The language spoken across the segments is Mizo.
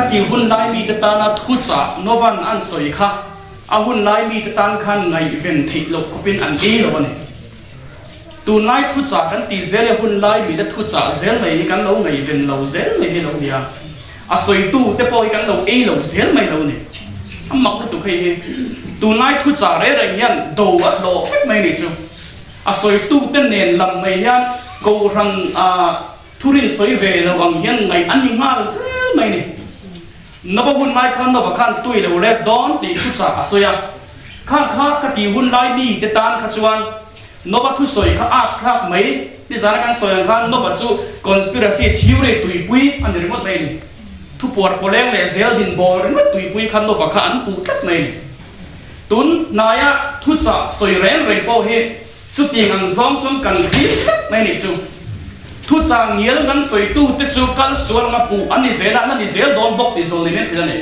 Khatih hun lai mite tana thuchah Novan an sawi kha a hun lai mite tan khan ngaihven theih loh khawpin an ei lo a ni. Tunlai thuchah kan tih zel e hun lai mite thuchah zel mai hi kan lo ngaihven lo zel mai hi lo nia. A sawitu te pawh hi kan lo ei lo zel mai lo ni. A mak lutuk hei hi. Tunlai thuchah reng reng hian do a hlawh vek mai nih chu. A sawitu te nen lam mai hian Kohhran thurin sawi ve lo ang hian ngaih an ni nghal zel mai ni. Nova hun lai khan Nova khan tui lo let dawn tih thuchah a sawi a. Kha kha ka ti hun lai mi te tan kha chuan Nova thusawi kha at thlak mai. Nizana kan sawi ang khan Nova chu conspiracy theory tuipui a ni ringawt mai a ni. Thupuar pawleng leh zel din bawl ringawt tuipui kha Nova kha an puh tlat mai a ni. Tun hnaia thuchah sawi reng reng pawh hi chutiang ang zawng chuan kan thlir tlat mai a nih chu. Thuchah ngial ngan sawitute chu kal sual anga puh a ni zel a, an la ni zel dawn bawk tih zawl ni men hrilh a ni.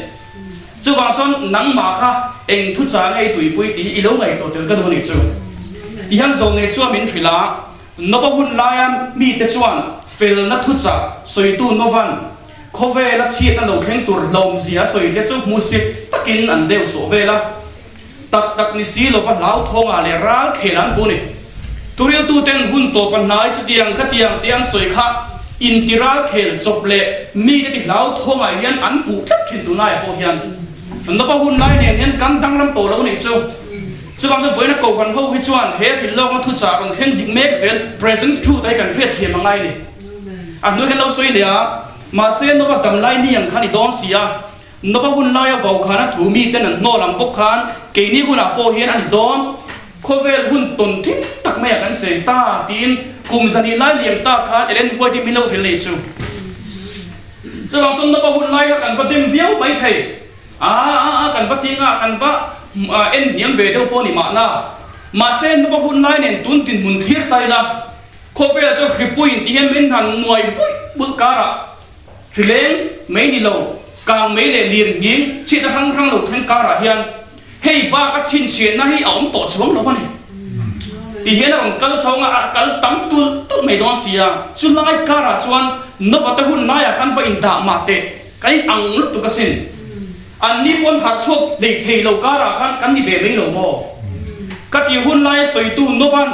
Chuvang chuan nangmah kha eng thuchah nge i tuipui tih hi i lo ngaihtuah tel ka duh a nih chu. Tihian zawlnei chuan min hrilh a, Nova hun laia mite chuan felna thuchah sawitu Novan khawvela chhiatna lo thleng tur hlawmzia a sawi te chu hmusit takin an deuh sawh vel a. Tak tak ni si lova hlauthawngah leh ral khel an pu ni. Thuriltuten hun tawpa hnai chutiang khatiang te an sawi kha inti ral khel chawp leh mite ti hlauthawngah hian an puh tlat thin tunlaiah pawh hian Nova hun lai nen hian kan danglam tawh lo nih chu. Chuvang chu vawiina Kohhran ho hi chuan he hrilhlawkna thuchah rawn thleng dik mek zel present truth ai kan hriat thiam a ngai ni. A hnuai hian lo sawi leh a, mahse Nova damlai ni ang kha ni dawn si a. Nova hun laia vaukhana thu miten an hnawl ang bawk khan keini hunah pawh hian a ni dawn. Khawvel hun tawn thim tak maiah kan cheng ta tiin kum zahnih lai liam ta khan Ellen White-i min lo hrilh leh chu. Chuvang chuan Nova hun lai kha kan va dem viau mai thei. A a a kan va tinga kan va en hniam ve deuh pawh a ni mahna. Mahse Nova hun lai nen tun dinhmun thlir ta ila khawvel chu hripuiin ti hian min han nuai buih bulh karah Hrileng mai ni lo, kang mai leh lir nghing chhiatna hrang hrang lo thleng karah hian hei bak a chhinchhiahna hi a awm tawh chuang lo a ni. Ti hian a rawn kal chhawng a, a kal tam tulh tulh mai dawn si a. Chulai karah chuan Nova te hun laiah khan va indah mah teh, kan in ang lutuk asin. Anni pawn harh chhuak hlei thei lo karah khan kan ni ve mai lo maw? Ka ti hun laia sawitu Novan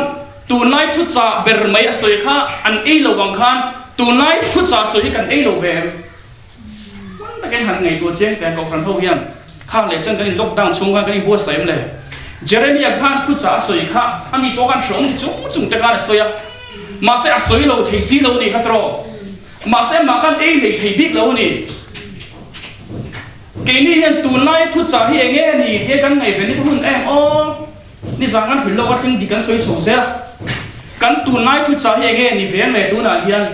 Tunlai thuchah ber mai a sawi kha an ei lo ang khan tunlai thuchah sawi hi kan ei lo ve em? Hman takin han ngaihtuah chiang teh Kohhran ho hian khang leh chuan kan in lockdown chhung khan kan in buatsaih em le? Jeremia khan thuchah a sawi kha ani pawh khan hreawm ti chung chung te khan a sawi a, mahse a sawi lo thei si lo ni kha tawh. Mahse mah khan ei hlei thei bik lo a ni. Keini hian tunlai thuchah hi eng nge ni tia kan ngaihven hi hun em aw? Nizan kan hrilh lawk a thleng dik kan sawi chho zel a. Kan tunlai thuchah hi enge ni veng le tunah hian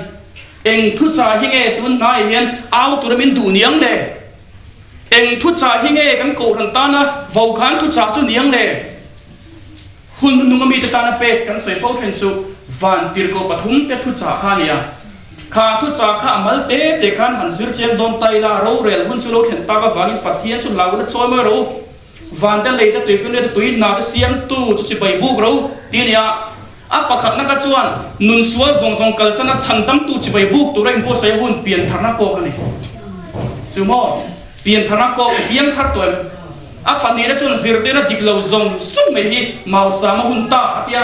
eng thuchah hi nge tun hnaiah hian au tura min duh niang le? Eng thuchah hi nge kan kohhran tana vokhan thuchah chu niang le? Hun hnuhnung a mite tana pek kan sawi fo then chu van tirhkoh pathum te thuchah kha a ni a. Kha thuchah kha a mal te te khan han zir chiang dawn ta ila rorel hun chu lo thlen tak avangin Pathian chu hlauhna chawi mawi rawh u. Van te lei te tui fimle te tui hna te siamtu chu chibai buk ro ti a ni a. A pakhatna kha chuan nun sual zawng zawng kalsana chhandamtu chibai buk tura inbuatsaih hun piantharna kawk a ni. Chu maw? Piantharna kawk i piang thar tawh em? A pahnihna chuan zirtirna dik lo zawng zawng mai hi mausama hun ta a ti a.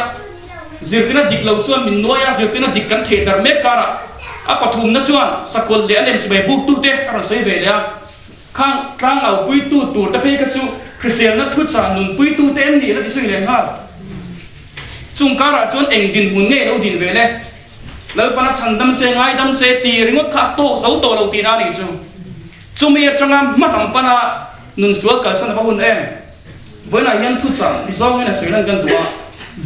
Zirtirna dik lo chuan min nuai a, zirtirna dik kan theh darh mek karah a pathumna chuan sakawlh leh a lem chibai buktute a rawn sawi ve leh a. Khang tlangau puitu tur te phei kha chu hriselna thuchah nunpuitu te an nih la ti zui leh nghal. Chung karah chuan eng dinhmun nge lo din ve le? Lalpana chhandam che, ngaidam che ti ringawt kha a tawk zo tawh lo tihna a nih chu. Chumi atanga hma lam pana nunsual kalsan a va hun em? Vawiinah hian thuchah ti zawngin a sawi lan kan duh a,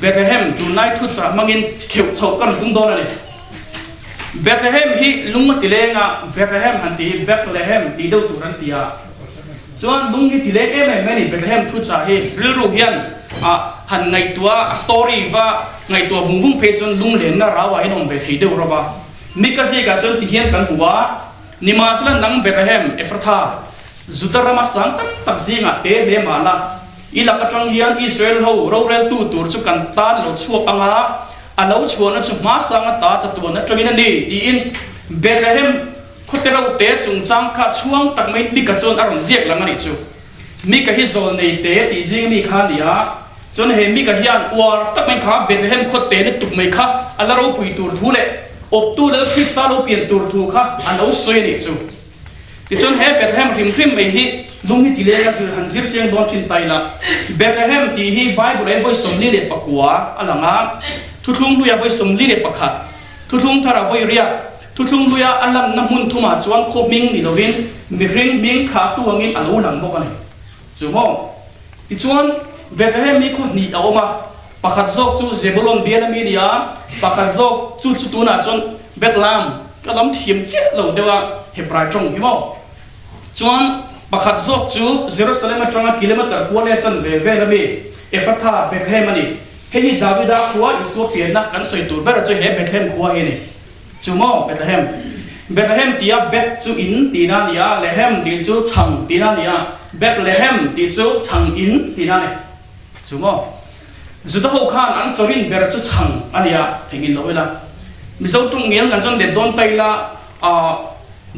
Bethlehem tunlai thuchah hmangin kheuh chhoh ka rawn tum dawn a ni. Bethlehem hi lung a ti leng a, Bethlehem han tih hi Bethlehem tih deuh tur an ti a. Chuan lung hi ti leng em em mai a ni Bethlehem thuchah hi rilru hian a han ngaihtuah a, a story va ngaihtuah vung vung phei chuan lung lenna rauah hian awm ve thei deuh rawh va. Mika zikah chuan ti hian kan hmu a, Nimahsela nang Bethlehem, Ephrathah, Juda rama sang tam tak zingah te hle mah la, i lak atang hian Israel ho roreltu tur chu kan tan a lo chhuak ang a, a lo chhuahna chu hmasang ata chatuan atangin a ni, tiin Bethlehem Khawte rote chungchang kha chhuang tak maiin Mika chuan a rawn ziak lang a nih chu. Mika hi zawlnei te tih zing mi kha a ni a, chuan he Mika hian uar tak maiin kha Bethlehem khawte lutuk mai kha a la ropui tur thu leh awptu Lal Krista lo pian tur thu kha a lo sawi a nih chu. Tichuan he Bethlehem hrim hrim mai hi lung hi tileng a zir han zir chiang dawn chin ta ila. Bethlehem tih hi Bible ah vawi 49 a lang a, Thuthlung hluiah vawi 41, Thuthlung tharah vawi riak, Thuthlung hluia a lanna hmun thumah chuan khaw hming ni lovin mihring hming thlahtu angin a lo lang bawk a ni. Chu maw? Tichuan, Bethlehem hi khaw hnih a awm a, pakhat zawk chu Zebulon bial a mi ni a, pakhat zawk chu chu tunah chuan Bethlehem ka lam thiam chiah lo deuh a, Hebrai tawng hi maw? Chuan, pakhat zawk chu Jerusalem atanga kilometer kual leh chanve vel a mi, Ephratha, Bethlehem a ni. Hei hi Davida khua Isua pianna kan sawi tur ber chu he Bethlehem khua hi a ni. Chu maw Bethlehem? Bethlehem tia Beth chu in tihna a ni a, Lehem tih chu chhang tihna a ni a, Bethlehem tih chu chhang in tihna a ni. Chu maw? Juda ho khan an chawrin ber chu chhang a ni a, theihnghilh lo ila. Mizo tung ngial kan chuan let dawn ta ila, ah,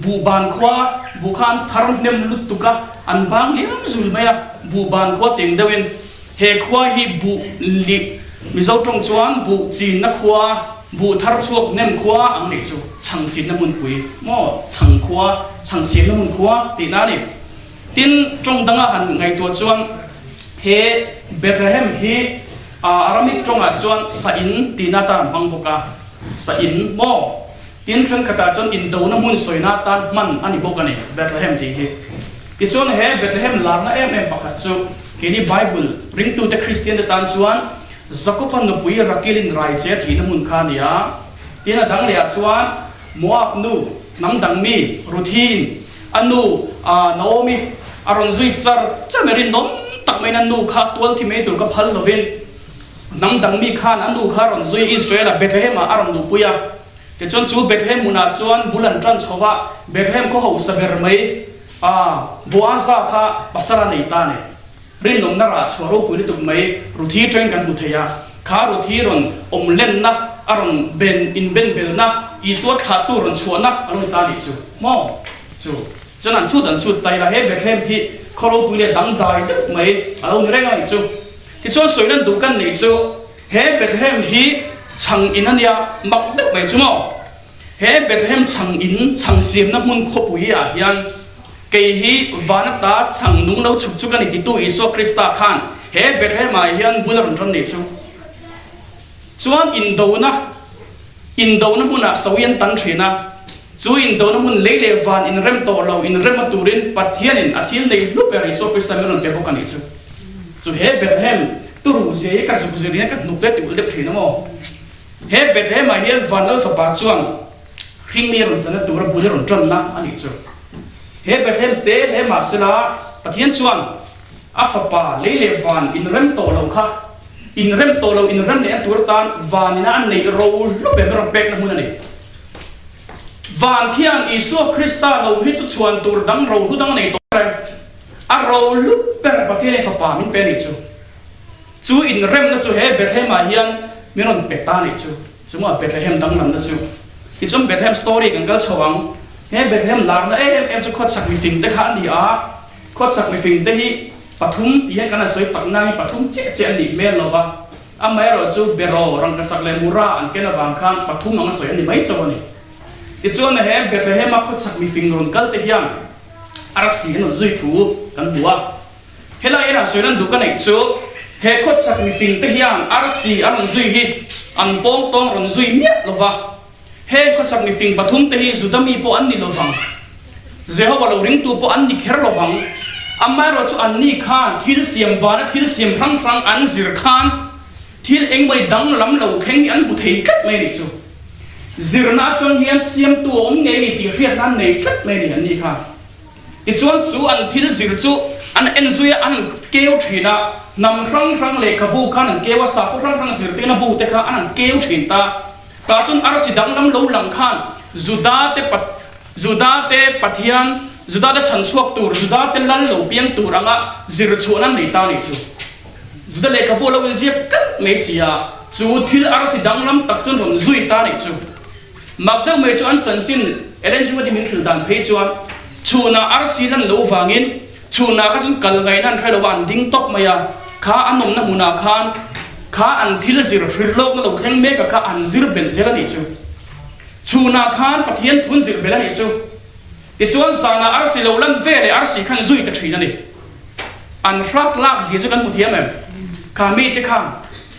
buhban khua, buh kha an thar hnem lutuk a, an bang liam zul mai a, buhban khua teng deuhin He khua hi buh lih, Mizo tawng chuan buh chinna khua, buh thar chhuak hnem khua ang nih chu, chhang chinna hmunpui maw, chhang khua, chhang siamna hmun khua tihna a ni. Tin, tawng danga han ngaihtuah chuan he Bethlehem hi Aramik tawngah chuan sa in tihna atan an hmang bawk a, sa in maw. Tin, thenkhatah chuan indona hmun sawina atan hman a ni bawk a ni, Bethlehem tih hi. Tichuan he Bethlehem larna em em pakhat chu keini Bible ringtute Kristiante tan chuan Jakoba nupui Rakilin raiche a thihna hmun kha a ni a. Tin, a dang lehah chuan Moab nu, hnam dang mi, Ruthiin a nu Naomi a rawn zui char char mai, rinawm tak maiin a nu kha tual thi mai tur ka phal lovin hnam dang mi khan a nu kha a rawn zui Israel-a Bethlehem-ah a rawn luhpui a. Tichuan chu Bethlehem hmunah chuan bul an tan chho va, Bethlehem khaw hausa ber mai a Boaza kha pasal a nei ta a ni. Rinawmna rah chhuah ropui lutuk mai Ruthi atangin kan hmu thei a, kha Ruthi rawn awm lenna, a rawn ben inben belna, Isua thlahtu rawn chhuahna a lo ni ta a nih chu maw? Chu chuan an chhut an chhut ta ila he Bethlehem hi khaw ropui leh dangdai deuh mai a lo ni reng a nih chu. Tichuan sawi lan duh kan neih chu He Bethlehem hi chhang in a nia, mak deuh mai chu maw? He Bethlehem chhang in, chhang siamna hmun khawpui ah hian kei hi van ata chhang nung lo chhuk chu ka ni titu Isua Krista khan he Bethlehem ah hian bul a rawn ran nih chu. Chuan indona, indona hmunah sawi an tan thin a, chu indona hmun lei leh van inrem tawh lo, inrem a turin Pathianin a thil nei hlu ber Isua Krista min rawn pe bawk a nih chu. Chu he Bethlehem turu zia hi ka zuk zir hian ka hnuk leh ti ulh deuh thin a maw? He Bethlehem ah hian van lal fapa chuan hringmi a rawn chana tura bul a rawn tanna a nih chu. He Bethlehem te hle mahsela Pathian chuan a fapa lei leh van inrem tawh lo kha inrem tawh lo inrem leh a tur atan van ina a neih ro hlu ber rawn pekna hmun a ni. Van khian Isua Krista lo hi chu chhuan tur dang ro hlu dang a nei tawh reng. A ro lut ber Pathian i fapa min pe a nih chu. Chu inremna chu he Bethlehem ah hian min rawn pe ta a nih chu. Chungah Bethlehem danglamna chu. Tichuan Bethlehem story kan kal chho ang. He Bethlehem larna em em chu khawchhak mifing te kha a ni a. Khawchhak mifing te hi pathum tih hian kan han sawi tak nangin pathum chiah chiah a nih hmel lo va. Amaherawhchu Beraw, Rangkachak leh Mura an ken avang khan pathum anga sawi a ni mai chauh a ni. Tichuan he Bethlehem-a khawchhak mifing rawn kal te hian arsi an rawn zui thu kan hmu a. Helai elah sawi lan duh ka neih chu he khawchhak mifing te hian arsi an rawn zui hi an pawng tawng rawn zui miah lo va. Heng khawchhak mifing pathum te hi Juda mi pawh an ni lo vang. Jehovah lo ringtu pawh an ni kher lo vang. Amaherawhchu anni khan thil siam vana thil siam hrang hrang an zir khan thil engmawni danglam lo thleng hi an hmu thei tlat mai a nih chu. Zirna atang hian siamtu a awm ngei a ni tih hriatna an nei tlat mai a ni anni khan. Tichuan chu an thil zir chu an en zui a, an han keu thin a, hnam hrang hrang lehkhabu khan an keu a, sakhaw hrang hrang zirtirna bu te kha an han keu thin ta. Tah chuan arsi danglam lo lang khan Juda te Juda te Pathian, Juda te chhan chhuak tur, Juda te lal lo piang tur anga zir chhuahna an nei ta a nih chu. Juda lehkhabu a lo inziak kalh mai si a, chu thil arsi danglam tak chuan rawn zui ta a nih chu. Mak deuh mai chu an chanchin Ellen G. White-i min hrilh dan phei chuan chhunah arsi lan lo vangin chhunah kha chuan kal ngaihna an hre lo a, an ding tawp mai a, kha an awmna hmunah khan kha an thil zir hrilh lawkna lo thleng mek a kha an zir belh zel a nih chu. Chhunah khan Pathian thun zir belh a nih chu. Tichuan zanah arsi lo lan ve leh arsi khan zui ta thin a ni. An hrak lak zia chu kan hmu thiam em? Kha mite khan,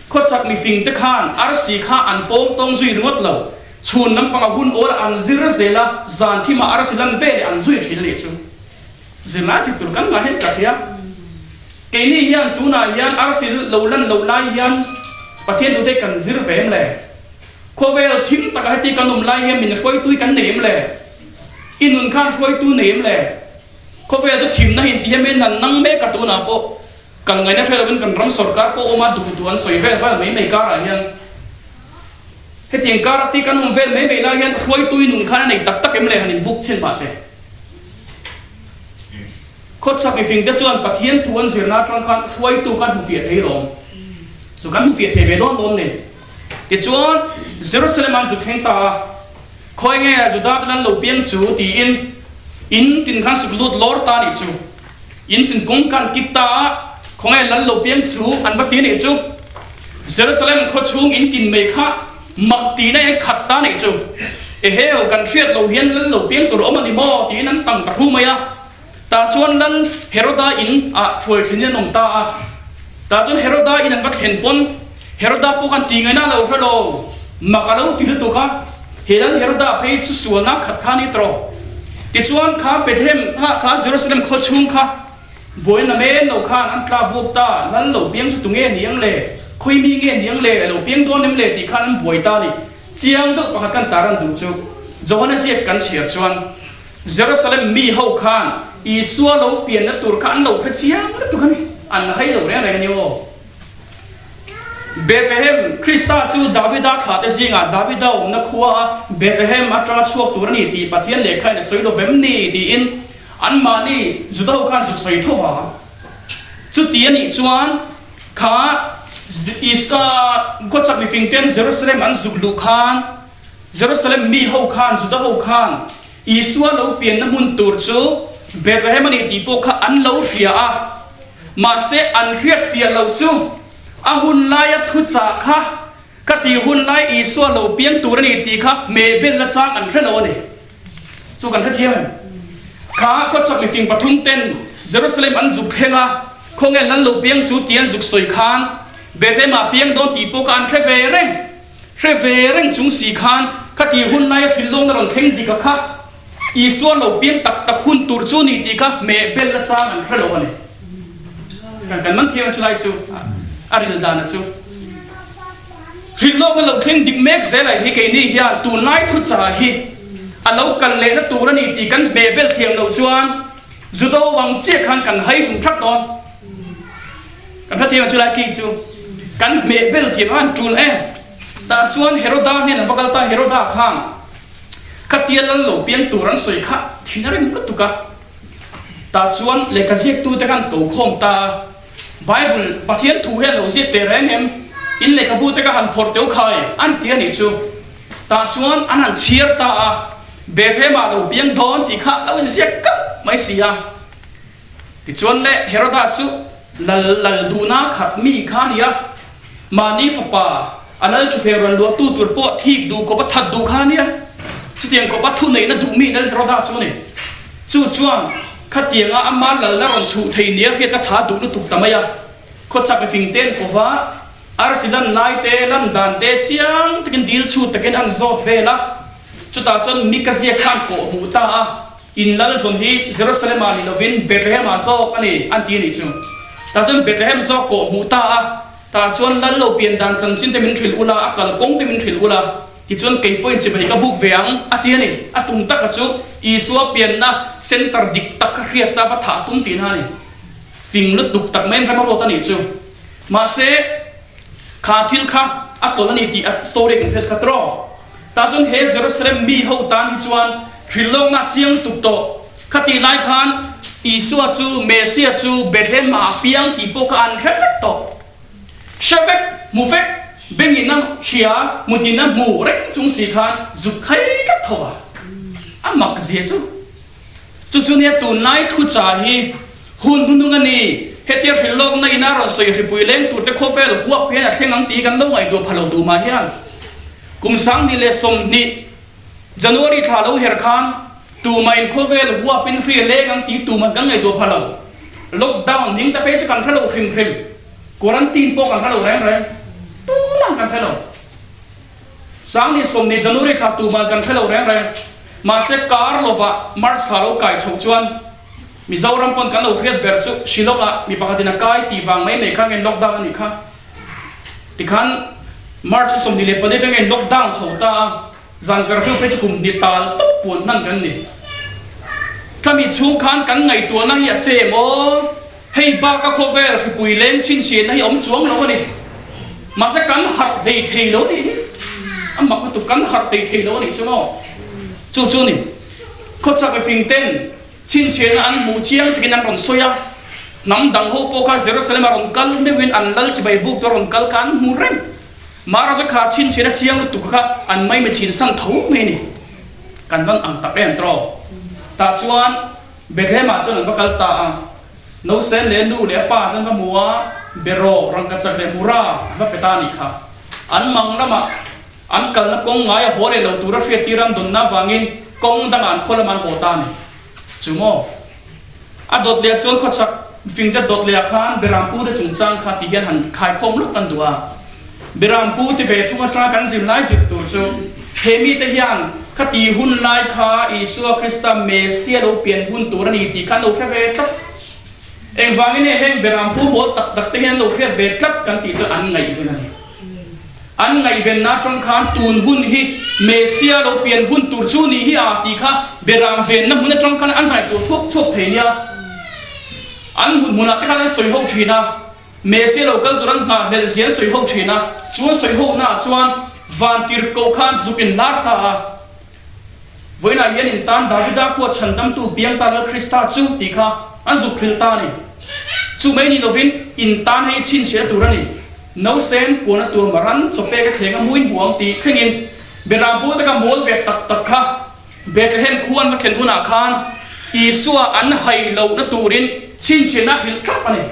khawchak mifing te khan arsi kha an pawng tawng zui ringawt lo. Chhun lampanga hun awl an zir zel a, zan thimah arsi lan ve leh an zui thin a nih chu. Zirlai zir tur kan ngah hian ka hria. Keini hian tunah hian arsi lo lan loh lai hian Pathian duhte kan zir ve em le? Khawvel thim takah heti kan awm lai hian min hruaitui kan nei em le? I nun khan hruaitu nei em le? Khawvel chu thimna hi inti hian min han nang mek a tunah pawh kal ngaihna hre lovin kan ram sorkar pawh awm a duh duh an sawi vel vel mai mai karah hian hetiang kara ti kan awm vel mai mai lai hian hruaitu i nun khan a nei tak tak em le han inbuk chhin mah teh. Khawchhak mifing te chuan Pathian thu an zirna atang khan hruaitu khan hmu fiah thei lawm. Chu kan hmu fiah thei ve dawn dawn ni. Tichuan Jerusalem an zu thleng ta a. Khawi nge Juda te lan lo piang chu tiin in tin khan suk lut lawr ta nih chu. In tin kawng khan kit ta a, khawnge lal lo piang chu an va ti nih chu. Jerusalem khaw chhung in tin mai kha mak tihna in khat ta nih chu. Eheu, kan hriat lo hian lal lo piang tur awm a ni maw tiin an tang ta hru mai a. Tah chuan lal Heroda in ah hruai thlen in an awm ta a. Tah chuan Heroda in an va thlen pawn Heroda pawh khan ti ngaihna a lo hre lo, mak a lo ti lutuk a. He lal Heroda phei chu sualna khat kha a ni tawh. Tichuan kha Bethlehem kha kha Jerusalem khaw chhung kha buaina men lo khan an tla buak ta, lal lo piang chu tunge ni ang le, khawi mi nge ni ang le, a lo piang dawn em le tih khan an buai ta a ni. Chiang deuh pakhat kan tar an duh chu Johana ziak kan chhiar chuan, Jerusalem mi ho khan Isua lo pianna tur kha an lo hre chiang lutuk a ni, an hai lo reng reng a ni aw. Bethlehem, Krista chu Davida thlah te zingah Davida awmna khua a Bethlehem atanga chhuak tur a ni tih Pathian lehkha in a sawi lo vem ni tiin anmahni Juda ho khan zuk sawi tho va. Chuti a nih chuan kha Isua khawchhak mifing ten Jerusalem an zuk luh khan Jerusalem mi ho khan, Juda ho khan Isua lo pianna hmun tur chu Bethlehem a ni tih pawh kha an lo hria a. Mahse an hriat fiah loh chu a hun laia thuchah kha ka tih hun lai Isua lo piang tur a ni tih kha hmehbel na chang an hre lo a ni. Chu kan hrethiam em? Kha khawchhak mifing pathum ten Jerusalem an zuk thleng a, khawnge an lo piang chu tih an zuk sawi khan Bethlehem ah piang dawn tih pawh kha an hre ve reng. Hre ve reng chung si khan khati hun laia hrilhlawkna rawn thleng dik a kha Isua lo piang tak tak hun tur chu ni tih kha hmeh bel na chang an hre lo a ni. Kan kan man thiam chu lai chu a ril dan a chu. Hrilhlawkna lo thleng dik mek zel a hi keini hian tunlai thuchah hi a lo kal lehna tur a ni tih kan hmeh bel thiam loh chuan Judo wang chiah khan kan hai hlum thak dawn. Kan hrethiam ang chu lai ki chu kan hmeh bel thiam a an tul em. Tah chuan Heroda hnen an va kal ta, Heroda khan khatia lal lo piang tur an sawi kha thin a rem lutuk a. Tah chuan lehkha ziaktute khan ko khawm ta a, Bible Pathian thu hian lo ziak teh reng em, in lehkhabu te kha han phawrh teuh khai an ti a nih chu. Tah chuan an han chhiar ta a, Bethlehem ah lo piang dawn tih kha lo inziak keuh mai si a. Tichuan le, Heroda chu lal lal duhna khat mi kha a ni a, mahni fapa a lal thuthleng rawn luahtu tur pawh thik duh khawpa that duh kha a ni a, chutiang khawpa thuneihna duh mi lal Heroda chu a ni. Chu chuan khatianga ama lalna rawn chhuh thei nia hriat ka tha duh lutuk ta mai a, khawchhak mifing te an ko va, arsi lan lai te, lan dan te chiang takin dil chhut takin an zawt vel a, chutah chuan Mika ziak khan kawh hmuh ta a. In lal zawn hi Jerusalem ah ni lovin Bethlehem ah zawk a ni, an ti a nih chu. Tah chuan Bethlehem zawk kawh hmuh ta a, tah chuan lal lo pian dan chanchin te min hrilh ula, a kal kawng te min hrilh ula, tichuan kei pawhin chibai ka buk ve ang, a ti a ni. A tum taka chu Isua pianna center dik tak kha hriatna va thah tum tihna a ni. Fing lutuk tak maiin ram a ruat a nih chu. Mahse, kha thil kha a tawlh a ni tih a story kan hriat kha tawh. Tah chuan he Jerusalem mi ho tan hi chuan hrilhlawkna chiang tuk tawh. Khatih lai khan Isua chu Messiah chu Bethlehem ah a piang tih pawh kha an hre vek tawh. Hre vek, hmu vek. Bengin a hria, mutin a hmu reng chung si khan zuk khai tlat tho a. A mak zia chu. Chu chu nia tunlai thuchah hi hun hnuhnung a ni. Hetia hrilh lawkna ina rawn sawi hripui leng turte khawvel huap hian a thleng ang tih hi kan lo ngaihtuah pha lo duh mah hian kum 2020 January thla lo her khan tumah in khawvel huapin hri a leng ang tih tumah kan ngaihtuah pha lo. Lockdown hming ta phei chu kan hre lo hrim hrim. Quarantine pawh kan hre lo reng reng. Tumah kan hre lo. 2020 January thla tumah kan hre lo reng reng. Mahse kar lovah March thla lo kai chhoh chuan Mizoram pawn kan lo hriat ber chu Shillong ah mi pakhatin a kai tih vang mai mai kha nge lockdown a nih kha. Tikhan March 24 atanga in lockdown chho ta a. Zan curfew phei chu kum hnih tal tawp puan hman kan ni. Khami chhung khan kan ngaihtuahna hi a che maw? Hei baka khawvel hripui leng chhinchhiahna hi a awm chuang lo a ni. Mahse kan harh hlei thei lo nih hi a mak lutuk, kan harh hlei thei lo a nih chu maw? Chu chu ni. Khawchhak mifing ten chhinchhiahna an hmuh chiang takin an rawn sawi a, hnam dang ho pawh kha Jerusalem a rawn kal meuhin an lal chibai buk te rawn kal kha an hmu reng. Maharaja kha chhinchhiahna chiang lutuk kha an mai mi chhin san tho mai a ni. Kan van ang tak em tawh. Tah chuan Bethlehem ah chuan an va kal ta a. Nausen leh nu leh a pa chuan va hmu a, Beraw, Rangkachak leh Mura an va pe ta a nih kha. An mang lamah an kalna kawng ngai a haw leh lo tura hriattir an dawnna avangin kawng dangah an khaw lamah an haw ta a ni. Chu maw? A dawt leh chuan khawchhak fingte dawt leh ah khan Berampu te chungchang kha ti hian han khaikhawm lawk kan duh a. Berampu ti ve thung atanga kan zir lai zir tur chu he mite hian khati hun lai kha Isua Krista Messia lo pian hun tur a ni tih kha an lo hre ve tlat. Engvangin nge heng Berampu mawl tak tak te hian an lo hriat ve tlat kan tih chu an ngaihven a ni. An ngaihvenna atang khan tun hun hi Messia lo pian hun tur chu ni hi a tih kha Beram venna hmun atang khan an ngaihtuah thuak chhuak thei nia. An hmun hmunah te khan an sawi ho thin a, Messia lo kal tur an nghahhlelh zia an sawi ho thin a, chu an sawi ho naah chuan vantirhkoh khan zuk in lar ta a. Vawiinah hian in tan Davida khua chhandamtu piang ta Lal Krista chu tih kha an zuk hrilh ta a ni. Chu mai ni lovin in tan hei chhinchhiah tur a ni. Nausen puan a tuam a ran chawpek a thleng a muin hmu ang tih thlengin Berampu te ka mawl ve tak tak kha Bethlehem khua an va thlen hunah khan Isua an hai lohna turin chhinchhiahna a hrilh thlap a ni.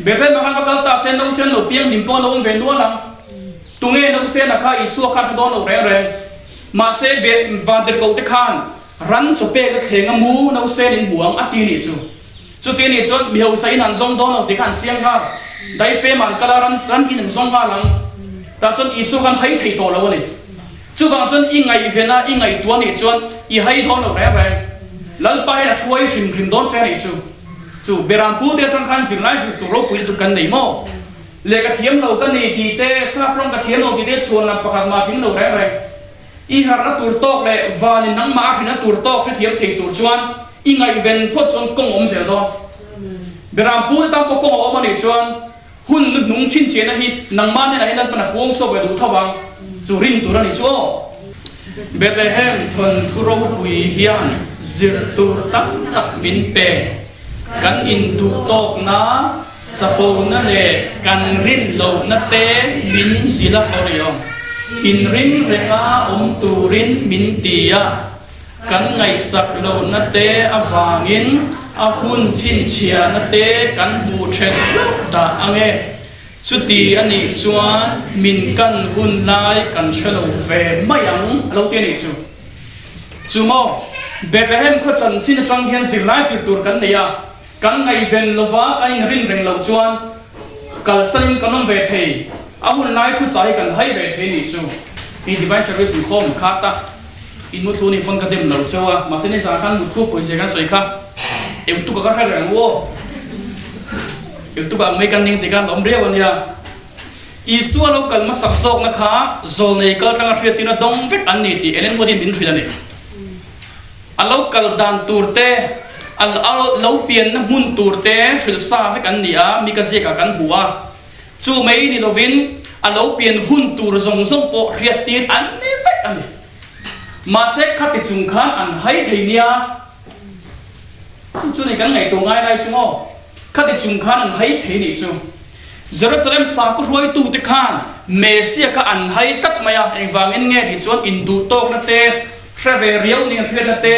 Bethlehem ah khan va kal ta se nausen lo piang hlim pawh an lo awm ve nual ang. Tunge nausena kha Isua khan hre dawn lo reng reng. Mahse Vantirhkoh te khan ran chawpek a thleng a mu nausen in hmu ang a ti nih chu. Chuti nih chuan mi hausa in an zawng dawn lo tih kha an chiang nghal. Daifem ah an kal a, ran ran in an zawng nghal ang. Tah chuan Isua khan hai thei tawh lo a ni. Chuvang chuan i ngaihven a, i ngaihtuah nih chuan i hai dawn lo reng reng. Lalpa hian a hruai hrim hrim dawn che a nih chu. Chu Berampu te atang khan zirlai zir tur ropui lutuk kan nei maw? Lehkha thiam lo ka nei tih te, sap rawng ka thiam lo tih te chhuan lam pakhat mah tling lo reng reng. I harhna tur tawk leh vanin nangmah a hrinna tur tawk hrethiam thei tur chuan i ngaihven phawt chuan kawng a awm zel dawn. Beram pu te tan pawh kawng a awm a nih chuan hun nu hnung chhinchhiahna hi nangmah hnenah hian Lalpan a puang chhuak ve duh tho vang chu rin tur a ni chu aw. Bethlehem thawnthu ropui hian zir tur tam tak min pe. Kan induh tawkna. Chapona leh kan rin lohna te min zilh a, sorry aw, inring renga awm turin min ti a, kan ngaihsak lohna te avangin a hun chhinchhiahna te kan hmuh then hlauh dah ang e. Chuti a nih chuan min kan hun lai kan hre lo ve mai ang a lo ti a nih chu. Chu maw, Bethlehem khaw chanchin atang hian zirlai zir tur kan nei a, Kan ngaihven lova kan inrin reng loh chuan kalsanin kan awm ve thei. A hun lai thu chai kan hai ve thei nih chu. Hi Divine Service inkhawm kha ta in muthlu nih pawn ka dem lo cheu a, mahse nizan khan mutthlu pawizia kan sawi kha eng tuk a ka hre reng u aw. Eng tuk ah mai kan ning tikhan awm riau a nia. Isua lo kal hmasak zawkna kha zawlnei kaltlanga hriattirna dawng vek an ni tih Ellen White-in min hrilh a ni. A lo kal dan tur te, a lo pianna hmun tur te hrilh sa vek an ni a, mi ka ziakah kan hmu a. Chu mai ni lovin a lo pian hun tur zawng zawng pawh hriattir an ni vek a ni. Mahse khati chung khan an hai thei nia. Chu chu ni kan ngaihtuah ngai lai chu maw? Khati chung khan an hai thei nih chu. Jerusalem sakhaw hruaitute khan Messia kha an hai tlat mai a, engvangin nge tih chuan induhtawkna te, hre ve riau nen hriatna te,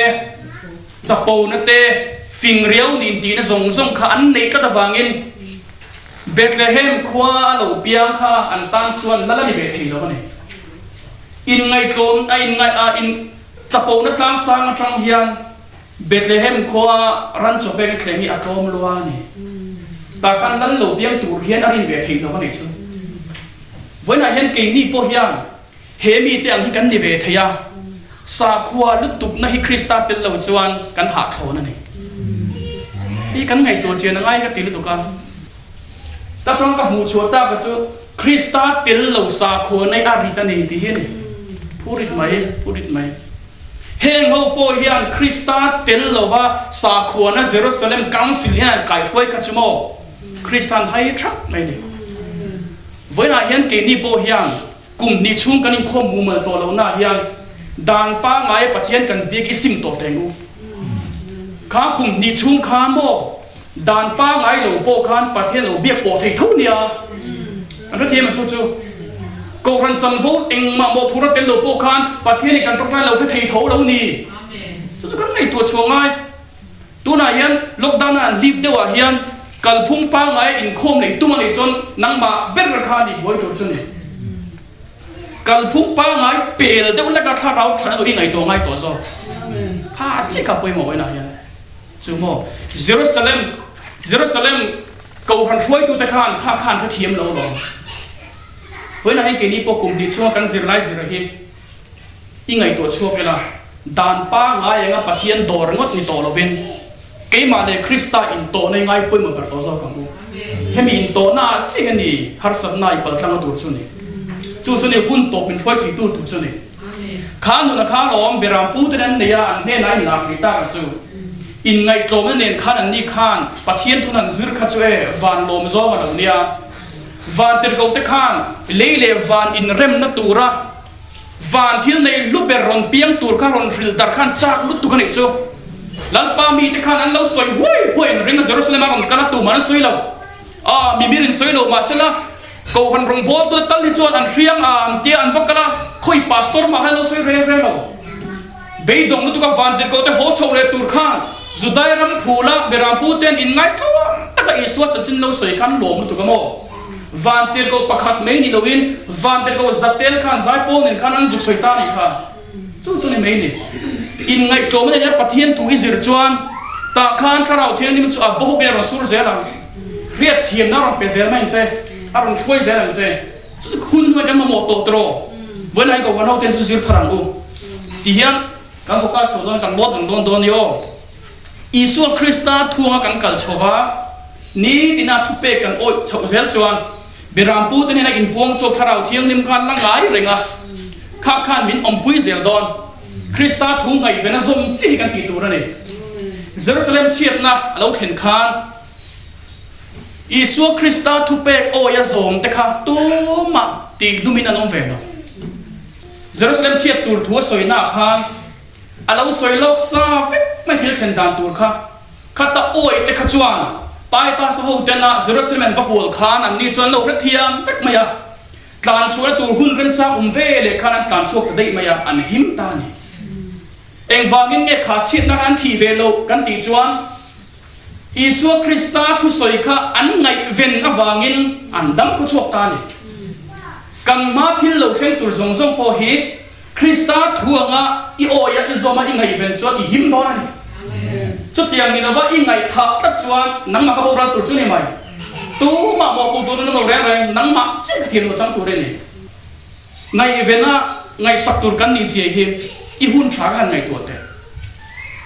chapona te, fing riau nen tihna zawng zawng kha an neih tlat avangin Bethlehem khua a lo piang kha an tan chuan lal a ni ve thei lo a ni. Inngaihtlawm a inngaih a in chapona tlangsang atang hian Bethlehem khua ran chaw pek a thleng hi a tlawm lua a ni. Tah khan lal lo piang tur hian a rin ve theih lo a nih chu. Vawiinah hian keini pawh hian he mite ang hi kan ni ve thei a, sakhua lutukna hi Krista tel lo chuan kan hahthlawn a ni. Hi kan ngaihtuah chian a ngai ka ti lutuk a. Ta tang ka hmuh chhuah tak a chu Krista tel lo sakhua nei a rit a ni tih hi a ni. Phurit mai, phurit mai. Heng ho pawh hian Krista tel lova sakhuana Jerusalem Council hian an kaihruai kha chu maw? Krista an hai thak mai a ni. Vawiinah hian keini pawh hian kum hnih chhung kan inkhawm mumal tawh lohnaah hian dan pangngaia Pathian kan biak i sim tawh teng u. Kha kum hnih chhung khan maw dan pangngai lo pawh khan Pathian lo biak pawh thei tho nia. An hrethiam ang chu chu. Kohhran chanvo engmah mawhphurhna tel lo pawh khan Pathian in kan tawngtai lo hre thei tho lo ni. Chu chu kan ngaihtuah chhuah ngai. Tunah hian lockdown a an lip deuhah hian kalphung pangngaia inkhawm leh tum a nih chuan nangmah ber kha a nih buai tur chu ni. Kalphung pangngai pel deuh leka thlarau thatna duh i ngaihtuah ngai tawh zawk. Kha a chik a pawimawh inah hian. Chu maw Jerusalem Jerusalem Kohhran hruaitute khan kha khan hrethiam lo lawm. Vawiinah hian keini pawh kum hnih chhunga kan zirlai zir hi i ngaihtuah chhuak ila, dan pangngai anga Pathian dawr ringawt ni tawh lovin keimah leh Krista intawhna i ngai pawimawh ber tawh zawk ang u. Hemi intawhna ah chiah hian i harsatna i paltlanga tur chu ni. Chu chu ni hun tawp min hruai theitu tur chu ni. Kha nuna kha lawm Beram puten an nei a, an hnenah a inlar thei tak a chu. Inngaihtlawmna nen khan anni khan Pathian thun an zir kha chu e van lawm zawng a lo nia. Van tirhkohte khan lei leh van inremna tura van thil nei hlu ber rawn piang tur kha rawn hrilh dar khan chak lutuk a nih chu. Lalpa mite khan an lo sawi huai huai in ring a Jerusalem a rawn kal a tumah an sawi lo. A mimir in sawi lo mahsela Kohhran rawngbawltute tal hi chuan an hriang a, an tia an va kal a, khawi pastor mah khan an lo sawi reng reng lo. Beidawng lutuka vantirhkohte haw chhoh leh tur khan Judai ram phula Berampu ten inngaitluang taka Isua chanchin lo sawi khan lawm lutuk a maw? Vantirhkoh pakhat mai ni loin vantirhkoh zatel khan zaipawl nen khan an zuk sawi ta nih kha. Chu chu ni mai ni. Inngaihtlawm a nia Pathian thu i zir chuan tah khan Thlarau Thianghlim chu a bawk in a rawn sur zel ang. Hriat thiamna a rawn pe zel mai ang che, a rawn hruai zel ang che. Chu chu hun hnuai kan mamawh tawh tawh. Vawiin ah hi Kohhran ho ten chu zir thar ang u. Ti hian kan focus chho dawn, kan load ang dawn dawn ni aw. Isua Krista thuanga kan kal chho va, nitina thupek kan awih chhoh zel chuan Berampu te hnena inpuang chhuak Thlarau Thianghlim khan la ngai reng a, kha khan min awmpui zel dawn. Krista thu ngaihven a zawm chi hi kan tih tur a ni. Jerusalem chhiatna a lo thlen khan Isua Krista thupek awia zawm te kha tumah tihlumin an awm ve lo. Jerusalem chhiat tur thu a sawinaah khan a lo sawi lawk sa vek mai thil thlen dan tur kha. Khata awi te kha chuan Titus ho tena Jerusalem an va hual khan anni chuan lo hrethiam vek mai a. Tlan chhuahna tur hun remchang awm ve leh khan an tlan chhuak ta daih mai a, an him ta a ni. Engvangin nge kha chhiatna khan an thih ve loh kan tih chuan Isua Krista thusawi kha an ngaihven avangin an dam khaw chhuak ta a ni. Kan hma thil lo thleng tur zawng zawng pawh hi Krista thu anga i awia i zawma i ngaihven chuan i him dawn a ni. Chutiang ni lova i ngaihthah tlat chuan nangmah kha boral tur chu ni mai. Tumah mawhpuh tur an awm lo reng reng, nangmah chiah ka thiam lo chang tur i ni. Ngaihvena ngaihsak tur kan nih zia hi i hun tha ka han ngaihtuah teh.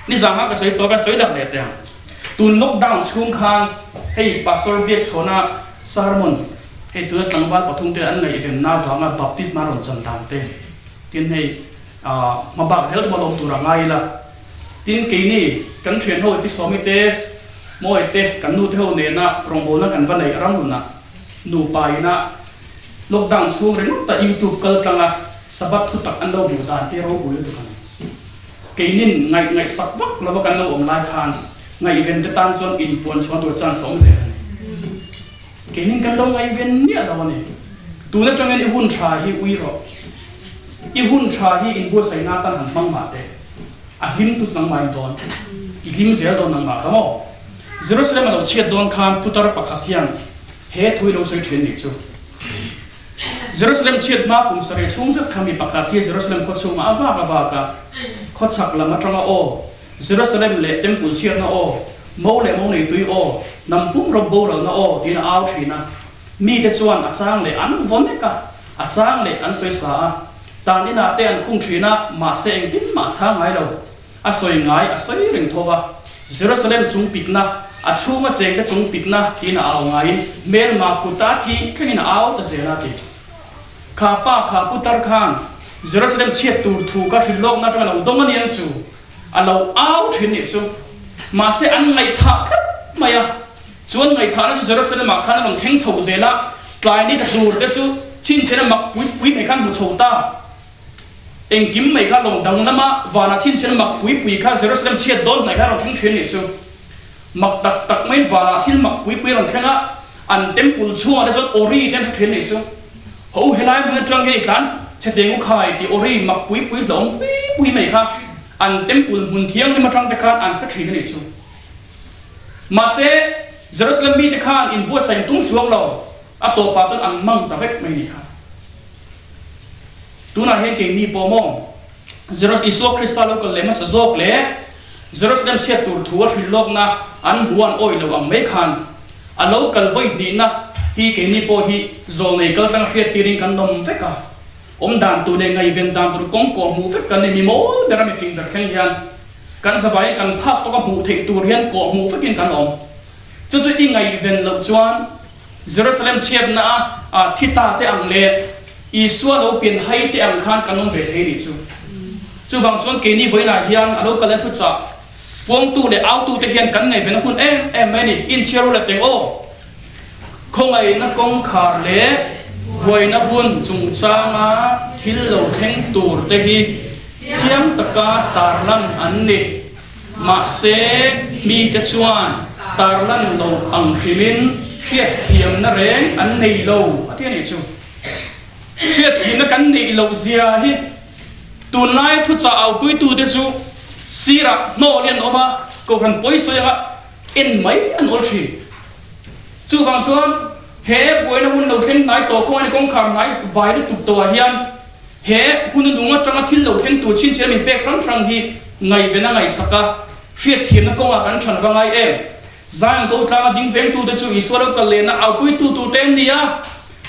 Nizanga ka sawi tawh ka sawi dak leh teh ang. Tun lockdown chhung khan hei Pastor Biakchhawna sermon hei tuna tlangval pathum te an ngaihvenna vanga baptisma rawn chan dan te tin hei hmabak zel pawh a lo awm tur a ngai ila. Tin keini kan thian ho Pi Sawmi te Mawi te kan nu te ho nena rawngbawlna kan va neih ram nunah nupa ina lockdown chhung ringawt a youtube kal tlang a Sabbath thu tak an lo hmuh dan te ropui lutuk a ni. Keinin ngaih ngaihsak vak lova kan lo awm lai khan ngaihven te tan chuan inpuan chhuan tur chance a awm zel a ni. Keinin kan lo ngaihven miah lo a ni. Tun atangin i hun tha hi ui rawh. I hun tha hi inbuatsaihna atan han hmang mah teh. A hlim tu chu nangmah in dawn. I hlim zel dawn nangmah kha maw? Jerusalem a lo chhiat dawn khan putar pakhat hian he thu hi lo sawi thin nih chu. Jerusalem chhiat hma kum sarih chhung zet kha mi pakhat hi Jerusalem khaw chhungah a vak a vak a, khawchhak lam atanga aw, Jerusalem leh Temple chhiatna aw, mo leh mo neitui aw, hnam pum rawp boralna aw tiin a au thin a. Mite chuan a chang leh an vaw nek a, a chang leh an sawi sa a. Tan inah te an khung thin a, mahse engtin mah a chhang ngai lo. A sawi ngai a sawi reng tho va. Jerusalem chung pikna, a chhunga chengte chung pikna tiin a au ngaiin hmelma kuta a thi thlengin a au ta zel a ti. Kha pa kha putar khan Jerusalem chhiat tur thu ka hrilh lawkna atanga lo dawng a ni ang chu a lo au thin nih chu. Mahse an ngaihthah tlat mai a. Chuan ngaihthahna chu Jerusalem ah khan a rawn thleng chho zel a, tlai ni ta tur te chu chhinchhiahna mak pui pui mai khan hmu chho ta. Engkim mai kha lawng dang lama vana chhinchhiahna mak pui pui kha Jerusalem chhiat dawn hnaih kha a rawn thleng thin nih chu. Mak tak tak maiin vanah thil mak pui pui a rawn thleng a, an temple chhungah te chuan awri te an hre thin nih chu. Ho helai hmun atang hian i tlan chhe teng u khai tih awri mak pui pui hlawm pui pui mai kha an temple hmun thianghlim atang te khan an hre thin a nih chu. Mahse, Jerusalem mite khan inbuatsaih tum chuang lo, a tawpah chuan an mang ta vek mai a nih kha. Tunah hian keini pawh maw Jeru Isua Krista lo kal leh hmasa zawk leh Jerusalem chhiat tur thu a hrilh lawkna an hmu an awih lo ang mai khan a lo kal vawi hnihna hi keini pawh hi zawlnei kaltlang hriat tirin kan awm vek a, awm dan tur leh ngaihven dan tur kawng kawh hmuh vek kan ni mi mawl bera mifing ber thleng hian Kan zavaiin kan phak tawka hmuh theih tur hian kawh hmuh vekin kan awm. Chu chu i ngaihven loh chuan Jerusalem chhiatna a thi ta te ang leh Isua lo pian hai te ang khan kan awm ve thei nih chu. Chuvang chuan keini vawiinah hian a lo kal en thuchah puangtu leh autu te hian kan ngaihven a hun em em mai a ni. Inchhiar u la teng aw. Khawngaihna kawngkhar leh buaina hun chungchanga thil lo thleng tur te hi Chiang taka tarlan an ni. Mahse, mite chuan tarlan lo ang hrimin hriatthiamna reng an nei lo a ti a nih chu. Hriatthiamna kan neih loh zia hi tunlaia thuchah aupuitute chu sirah hnawlin an awm a, kohhran pawisawi anga en mai an awl thin. Chuvang chuan he buaina hun lo thleng hnai tawh khawngaihna kawngkhar hnai vai lutuk tawhah hian He hun a nung atanga thil lo thleng tur chhinchhiah min pek hrang hrang hi ngaihven a ngaihsak a, hriatthiamna kawngah kan than va ngai em? Zion ko tlanga ding vengtute chu Isua lo kal lehna aupuitu turte an ni a,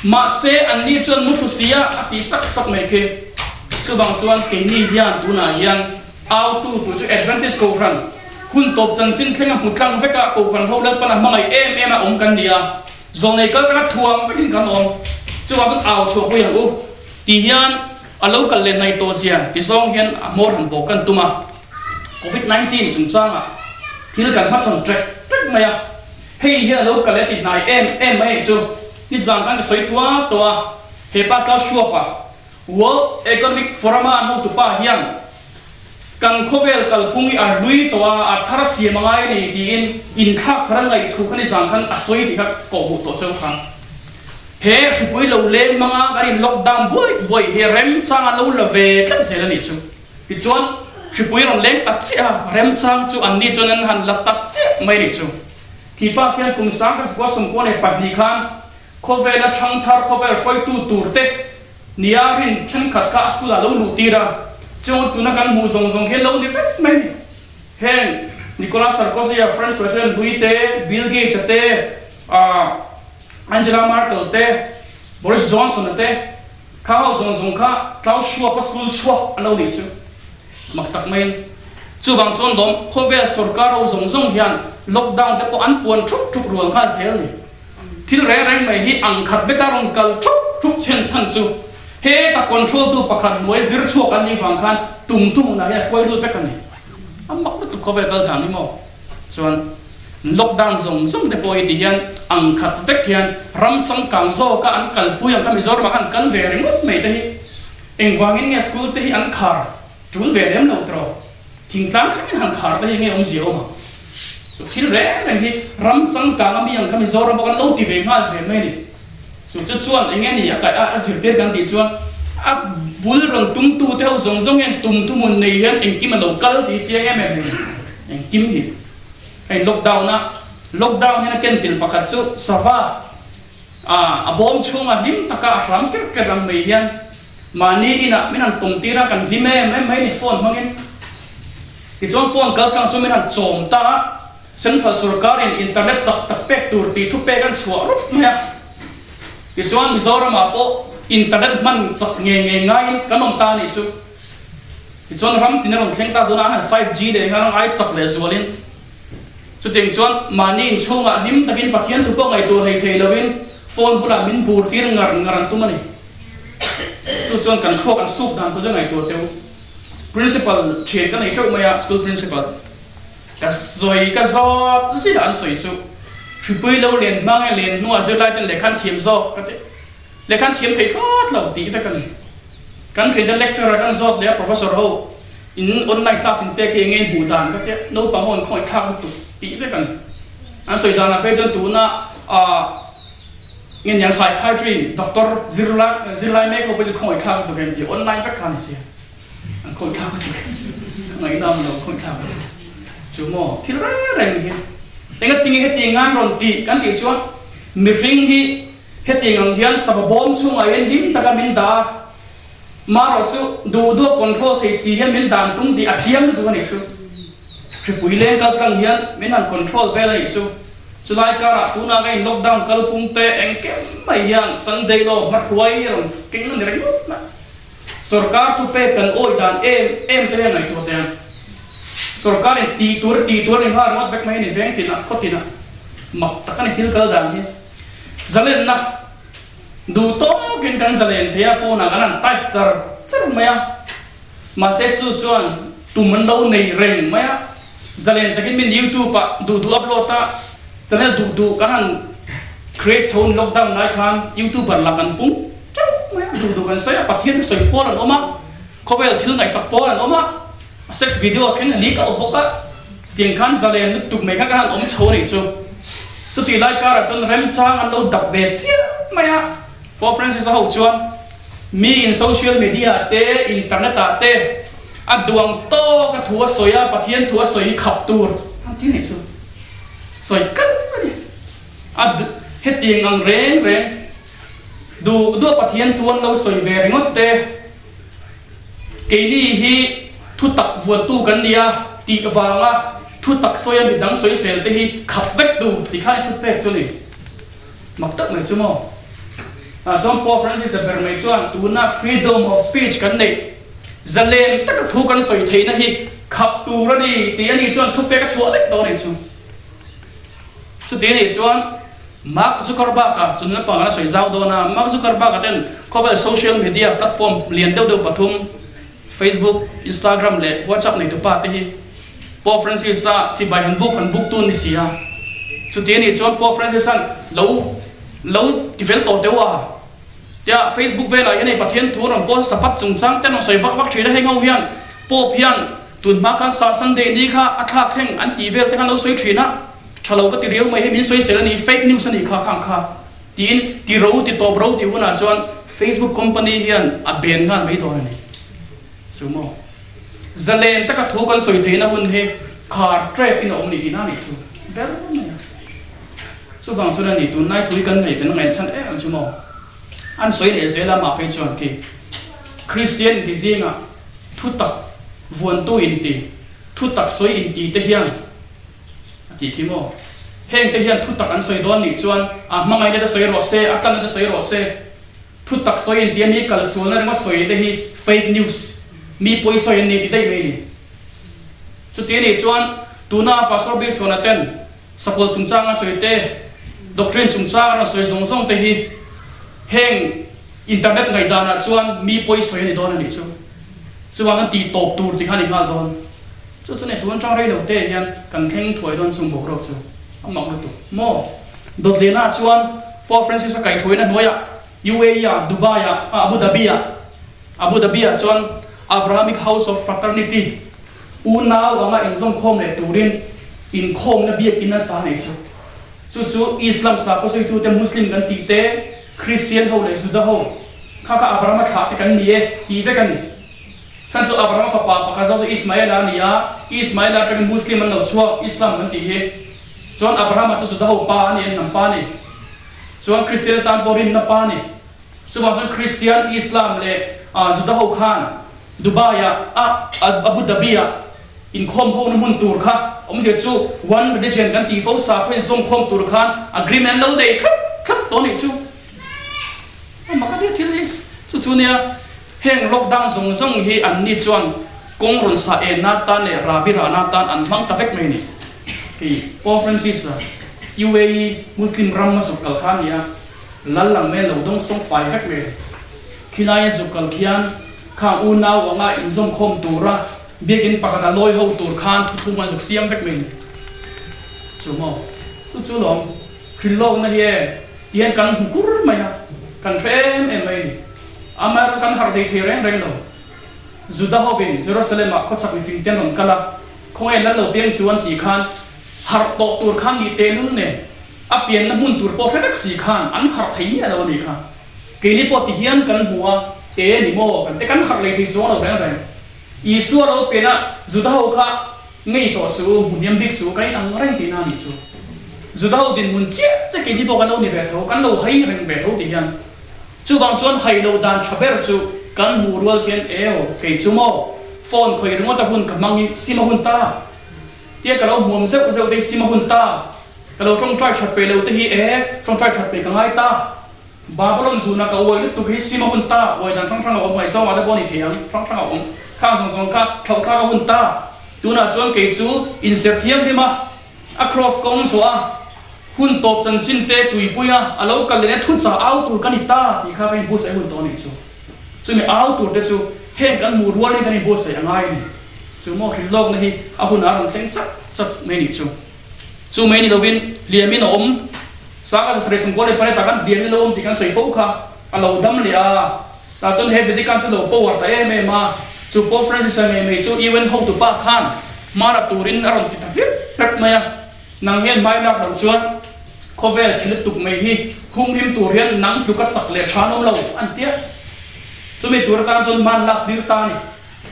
mahse anni chuan muthlu si a, a tih sak sak mai khi. Chuvang chuan keini hian tunah hian autu tur chu Adventist Kohhran hun tawp chanchin thlenga hmu tlang veka Kohhran ho Lalpan a hmangaih em em a awm kan ni a, zawlnei kal tanga thuam vekin kan awm. Chuvang chuan au chhuah pui ang u. Ti hian a lo kal leh hnaih tawh zia ti zawng hian a hmawr han bawk kan tum a. Covid 19 chungchangah thil kan hmachhawn ṭek ṭek mai a, hei hian a lo kal leh ti hnai em em mai anih chu. Nizan khan ka sawi thuak tawh a, he pa Klaus Schwab-a World Economic Forum-a an hotupa hian kan khawvel kalphung hi a hlui tawh a, a thar siam a ngai a ni tiin inthlak thar a ngaih thu kha nizan khan a sawi tih kha kawhhmuh tawh cheu kha. He hripui lo leng hmanga kan in lockdown buai buai hi remchang a lo la ve tlat zel a nih chu. Tichuan, hripui rawn leng tak chiah a, remchang chu anni chuan an han la tak chiah mai a nih chu. Khi pa khian kum sang ka zakua 92 khan khawvela thangthar khawvel hruaitu tur te nia rin thenkhat kha a school ah lo luh tir a, chung tuna kan hmuh zawng zawng hian lo ni vek mai a ni. Heng Nicolas Sarkozy-a French President hlui te, Bill Gates-a te, ah, Angela Merkel te, Boris Johnson-a te, kha ho zawng zawng kha Klaus Schwab-a school chhuak an lo nih chu mak tak maiin. Chuvang chuan lawm khawvel sorkar ho zawng zawng hian lockdown te pawh an puan thup thup rual nghal zel a ni. Thil reng reng mai hi ang khat veka rawn kal thup thup chhen chhan chu heta control tu pakhat hnuai zir chhuak an nih vang khan tum thum hunah hian hruai lut vek a ni. A mak lutuk khawvel kal dan hi maw? Chuan lockdown zawng zawng te pawh hi ti hian ang khat vek hian ram changkang zawka an kalpui ang kha Mizoramah khan kal ve ringawt mai te hi engvangin nge school te hi an khar tul ve lem lo tawh thingtlang thlengin han khar te hi nge awmzia awm ang. Chu thil reng reng hi ram changkang a mi ang kha Mizoram pawh kan lo ti ve nghal zel mai a ni. Chu chu chuan eng nge ni a kaih a, a zirtir kan tih chuan a bul rawn tumtu te ho zawng zawng hian tum thuhmun nei hian engkim a lo kal tih hi chiang em em mai a ni. Engkim hi hei lockdown a, lockdown hian a ken tel pakhat chu sava a a bawm chhunga hlim taka a hram ker ker ang mai hian mahni inah min han tawm tir a, kan hlim em em mai a ni phone hmangin. Tichuan phone kal tlang chu min han chawm ta a, Central sorkarin internet chak tak pek tur tih thu pek an chhuah rup mai a. Tichuan Mizoramah pawh internet hman chak ngei ngei ngaiin kan awm ta a nih chu. Tichuan ram tin a rawn thleng ta dawn a, an han 5G leh nghal ang ai chak leh zualin. Chutiang chuan mahni inchhungah hlim takin Pathian thu pawh ngaihtuah hlei thei lovin phone bulah min bur tir ngar ngar an tum a ni. Chu chuan kan thluak an suk dan tur chu ngaihtuah teuh. Principal thian ka nei teuh mai a, school principal. Ka sawi ka zawt zir a an sawi chu hripui lo len hma nge len hnuah zirlai ten lehkha an thiam zawk ka ti. Lehkha an thiam thei thlawt lo tih vek a ni. Kan thian te lecturer kan zawt leh a professor ho in online class in pek hi enge hmuh dan ka tia naupang ho an khawngaih thlak lutuk tih vek a ni. An sawi danah phei chuan tuna ah nge niang psychiatry doctor zirlai zirlai mek ho pawh chu khawngaih thlak lutuk em tih online vek kha a ni sia. An khawi thlak lutuk ngaihna awm lo khawi thlak lutuk chu maw thil reng reng hi enga tinge hetiang ngan rawn tih kan tih chuan mihring hi hetiang ang hian sava bawm chhungah hian hlim taka min dah a marawh chu duh duh a control thei si hian min dan tum tih a chiang lutuk a nih chu hripui leng kal tlang hian min han control vel a nih chu chulai karah tunah ka in lockdown kalphung te engkim mai hian Sunday law hmahruai rawn keng a ni ringawt mai. Sorkar thupek kan awih dan em em te hian ngaihtuah teh ang. Sorkarin tih tur tih tur a ni nghal ringawt vek mai a ni veng tinah khaw tinah mak tak a ni thil kal dan hi. Zalenna duh tawkin kan zalen thei a phone ah kan han type char char mai a mahse chu chuan tum an lo nei reng mai a zalen takin min youtube ah duh duh upload a channel duh duh kan han create chho ni lockdown lai khan youtuber lah kan pung Chauh mai a, duh duh kan sawi a, Pathian te sawi pawl an awm a, khawvel thil ngaihsak pawl an awm a, sex video thleng a leak a awm bawk a, tiang khan zalen lutuk mai kha ka han awm chho a nih chu. Chutih lai karah chuan remchang an lo dap ve chiah mai a, Pope Francis a ho chuan miin social media te, internet ah te a duang tawk a thu a sawi a, Pathian thu a sawi hi khap tur an ti a nih chu. Sawi kalh a ni. A hetiang ang reng reng. Duh duh Pathian thu an lo sawi ve ringawt te, keini hi thutak vuantu kan nia tih vanga thutak sawia midang sawi fel te hi khap vek tu ti kha i thutpek chu ni. Mak tak mai chu maw? Ah chuan Pope Francis a ber mai chuan tuna freedom of speech kan neih zalen taka thu kan sawi theihna hi khap tur a ni tih a ni chuan thupek a chhuah vek dawn a nih chu. Chuti a nih chuan Mark Zuckerberg-a chunna panga a sawi zau dawn a, Mark Zuckerberg-a ten khawvel social media platform lian deuh deuh pathum, Facebook, Instagram leh WhatsApp neitupa te hi Pope Francis-a chibai han buk han buk tun ni si a. Chuti a nih chuan Pope Francis-a'n lo lo ti fel tawh deuh a. Tia Facebook velah hian hei Pathian thu rawn post sapat chungchang te an rawn sawi vak vak thin a, heng ho hian Pope hian tun hma khan Sunday ni kha a thlak thleng an tih vel te khan lo sawi thin a. Tha lo ka ti riau mai hei min sawi sel a ni, fake news a nih kha khang kha tiin ti ro ti tawp ro tih hunah chuan Facebook company hian a ben nghal mai dawn a ni. Chu maw? Zalen taka thu kan sawi theihna hun hi khar trap in a awm ni tihna a nih chu ber mai a. Chuvang chuan a ni tunlai thu hi kan ngaihven a ngaihchhan em em chu maw? An sawi leh zel a mah phei chuan khi Kristian inti zingah thutak vuantu inti, thutak sawi inti te hian A tih khi maw? Heng te hian thutak an sawi dawn nih chuan a hmangaihna te sawi rawh se, a tlanna te sawi rawh se. Thutak sawi in tia mi kal sualna ringawt sawi te hi fake news, mi pawi sawi an ni ti daih mai ni. Chuti anih chuan tuna Pastor Biakchhuana ten Sakawlh chungchanga sawi te, doctrine chungchanga rawn sawi zawng zawng te hi heng internet ngaihdanah chuan mi pawi sawi a ni dawn a nih chu. Chuvang an tih tawp tur ti kha a ni nghal dawn. Chu chu nei tun atang rei lo te hian kan thleng thuai dawn chung boruak chu a mak lutuk maw? Dawtlehna chuan Pope Francis a kaihhruaina hnuaiah UAE ah Dubai ah Abu Dhabi ah Abu Dhabi ah chuan Abrahamic House of Fraternity unau anga inzawmkhawm leh turin. Inkhawmna biakinn a sa nei chu. Chu chu Islam sakhaw sawitu te, Muslim kan tih te, Kristian ho leh Juda ho kha kha Abrahama thlah te kan ni e tih vek a ni. Chhan chu Abrahama fapa pakhat zawk chu Ismaela a ni a, Ismaela atangin Muslim an lo chhuak, Islam kan tih hi. Chuan Abrahama chu Juda ho pa a ni, an hnam pa a ni. Chuan Kristian atan pawh rinna pa a ni. Chuvang chuan Kristian, Islam leh Juda ho khan Dubai-ah, Abu Dhabi-ah inkhawm hona hmun tur kha awmzia chu one religion kan tih fo sakhaw inzawmkhawm tur khan agreement an lo nei thlap thlap tawh a nih chu. A mak a nia thil hi. Chu chu nia heng lockdown zawng zawng hi an ni chuan kawng rawn sa enna atan leh rabi rahna atan an hmang ta vek mai a ni. Kei Pope Francis-a UAE Muslim ram a zuk kal kha a ni a. Lal ang mai lo dawng sawng fai vek mai. Khilaia zuk kal khian khang unau anga inzawm khawm tura biakin pakhat a lawi ho tur khan thuthlung an zuk siam vek mai ni. Chu maw? Chu chu lawm hrilhlawkna hi e tihian kan hmu kur mai a, kan hre em em mai a ni. Amaherawhchu kan harh hlei thei reng reng lo. Juda hovin Jerusalem-ah khawchhak mifing te an rawn kal a, khawnge lal lo piang chu an tih khan harh tawh tur khan nih tehlul nen A pianna hmun tur pawh hre vek si khan an harh thei miah lo a nih kha. Keini pawh ti hian kan hmu a, e ni maw kan te kan harh lei thei chuang lo reng reng. Isua lo pian a, Juda ho kha ngei tawh suh u, hmu hniam bik suh u, kan inang reng tihna a nih chu. Juda ho dinhmun chiah chiah keini pawh kan lo ni ve tho, kan lo hai reng ve tho ti hian. Chuvang chuan hai loh dan tha ber chu kan hmuh rual khian eo kei chu maw phone khawih ringawt a hun ka hmang hi sim a hun ta. Tia ka lo hmuam zeuh zeuh te hi sim a hun ta. Ka lo tawngtai that pe lo te hi e, tawngtai that pe ka ngai ta. Babylon zuna ka uai lutuk hi sim a hun ta, uai dan hrang hrang a awm ngaihzawng ah te pawh a ni thei ang, hrang hrang a awm. Khang zawng zawng kha thlauh thlak a hun ta. Tunah chuan kei chu inserh thianghlim a, a cross kawng zawh a, hun tawp chanchin te tuipui a, a lo kal leh thu chah au tur ka ni ta tih kha ka inbuatsaih hun tawh a nih chu. Chumi au tur te chu heng kan hmuh rual in kan inbuatsaih a ngai a ni. Chu maw hrilhlawkna hi a hunah a rawn thleng chat chat mai a nih chu. Chu mai ni lovin hliamin a awm. Sanga zasarih sawmkua leh pariatah khan hliamin a lo awm tih kan sawi fo kha a lo dam leh a. Tah chuan he Vatican chu lo power ta em em a. Chu Pope Francis-a ngei mai chu UN hotupa khan hmara turin a rawn ti ta rep rep mai a. Nang hian hmai lak loh chuan khawvel chhe lutuk mai hi humhim tur hian nang tluka chak leh tha an awm lo an tia. Chumi tur atan chuan hman lak tir ta a ni.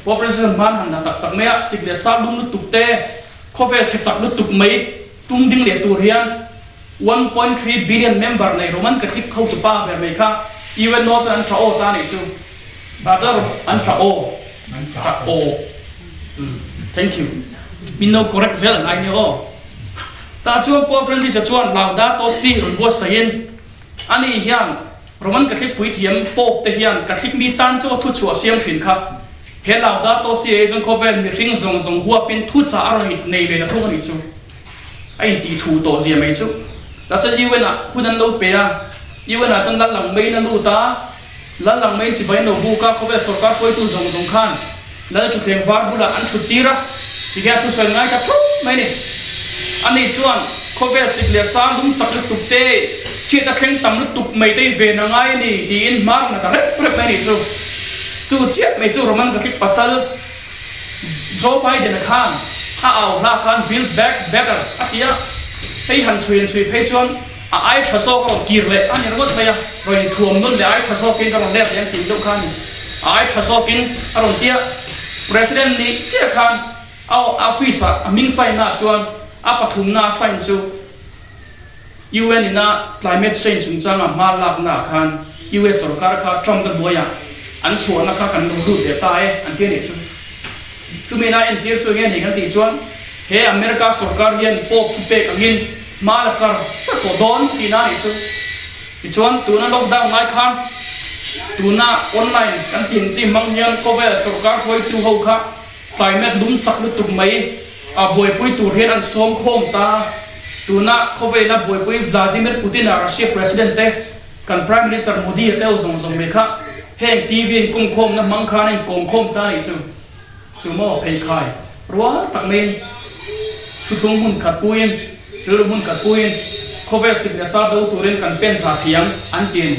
Pope Francis-a hman han la tak tak mai a, sik leh sar lum lutuk te, Khawvel chhe chak lutuk mai tum ding leh tur hian 1.3 billion member nei Roman Catholic hotu pa ber mai kha UNO chuan an tha aw ta nih chu. Tah chuan an tha aw. Tha aw. Thank you. Min lo correct zel ang ai nia aw. Tah chuan Pope Francis-a chuan Laudato Si rawn buatsaihin ani hian Roman Catholic puithiam Pope te hian Catholic mi tan chu a thuchhuah siam thin kha. He Laudato Si ah hi chuan khawvel mihring zawng zawng huapin thuchah a rawn nei ve ta thung a nih chu. A intih thu tawh zia mai chu. Tah chuan UN ah hun an lo pe a, UN ah chuan lal lang maiin a lut a, lal lang maiin chibai an lo buk a, khawvel sorkar hruaitu zawng zawng khan lal thutthleng var bulah an thut tir a, tikhian a thusawi ngai ta thup mai a ni. Ani chuan khawvel sik leh sang lum chak lutuk te, chhiat a thleng tam lutuk mai te hi ven a ngai a ni tiin hma rawn la ta rep rep mai a nih chu. Chu chiah mai chu Roman Catholic pachal Joe Biden-a khan a au hla khan Build Back Better a ti a, hei han chhui han chhui phei chuan a ai tha zawk a rawn kir leh a ni ringawt mai a, rawn inthuam nawn leh ai tha zawkin ka rawn let leh ang tih deuh kha a ni. A ai tha zawkin a rawn ti a, President nih chiah khan a office-ah a hming sign-naah chuan a pathumna a sign chu UN ina climate change chungchanga hma lakna ah khan US sorkar kha Trump te hnuaiah an chhuahna kha kan lo lut leh ta e an ti a nih chu. Chumi ina entir chu enge ni kan tih chuan he America sorkar hian Pope thupek angin hma la char char tawh dawn tihna a nih chu. Tichuan tuna lockdown lai khan tuna online kan tih ang chi hmang hian khawvel sorkar hruaitu ho kha Climate lum chak lutuk mai a buaipui tur hian an sawm khawm ta. Tuna khawvela buaipui Vladimir Putin-a Russia President te, kan Prime Minister Modi-a te ho zawng zawng mai kha heng TV in kum khawmna hmang khan a inkawm khawm ta anih chu. Chu maw pheikhai rual tak maiin thuthlung hmun khat puiin, rilru hmun khat puiin khawvel sik leh sa do turin kan pen za thiam an ti a ni.